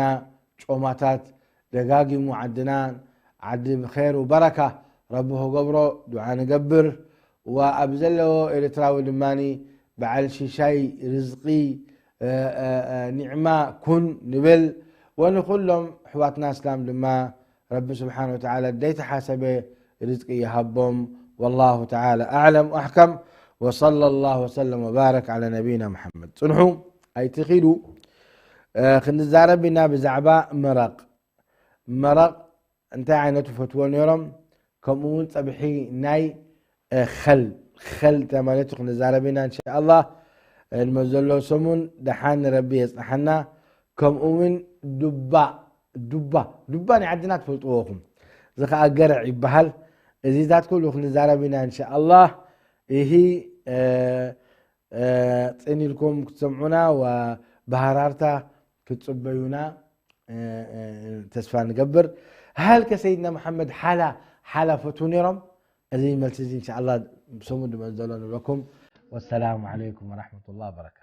ጮማታት ደጋጊሙ ዓድና ዓዲ ብኸይር ወበረካ ረቢ ክገብሮ ዱዓ ንገብር። ወኣብ ዘለዎ ኤርትራዊ ድማኒ በዓል ሽሻይ ርዝቂ፣ እ፣ እ፣ እ፣ ኒዕማ ኩን ንብል። ወንኹሎም ኣሕዋትና እስላም ድማ ረቢ ስብሓነ ወተዓላ ዘይተሓሰበ ርዝቂ ይሃቦም። ወላሁ ተዓላ ኣዕለም ወኣሕከም። ወሰለ ላሁ ወሰለም ወባረክ ዓላ ነቢይና ሙሓመድ። ጽንሑ፣ ኣይትኺዱ። እ፣ ክንዛረብ ኢና ብዛዕባ መረቕ። መረቕ እንታይ ዓይነት ይፈትዎ ነይሮም? ከምኡ እውን ጸብሒ ናይ፣ እ፣ ኸል፣ ኸል እንታይ ማለት እዩ ክንዛረብ ኢና እንሻኣላህ። እ፣ ንመዘሎ ሰሙን ደሓን ረቢ የጽንሓና። ከምኡ እውን ዱባ፣ ዱባ፣ ዱባ ናይ ዓድና ትፈልጥዎ ኢኹም። እዚ ኸኣ ገርዕ ይበሃል። እዚታት ኩሉ ክንዛረብ ኢና እንሻኣላህ። ይሂ፣ እ፣ እ፣ ጽን ኢልኩም ክትሰምዑና ወብሃራርታ ክትጽበዩና፣ እ፣ እ፣ ተስፋ ንገብር። ሃልከ ሰይድና መሓመድ ሓላ፣ ሓላ ፈትዉ ነይሮም? እዚ መልሲ እዚ እንሻኣላህ ሰሙን ድመዘሎ ንብለኩም። ወሰላሙ ዓለይኩም ወረሕመቱላህ ወበረካቱ።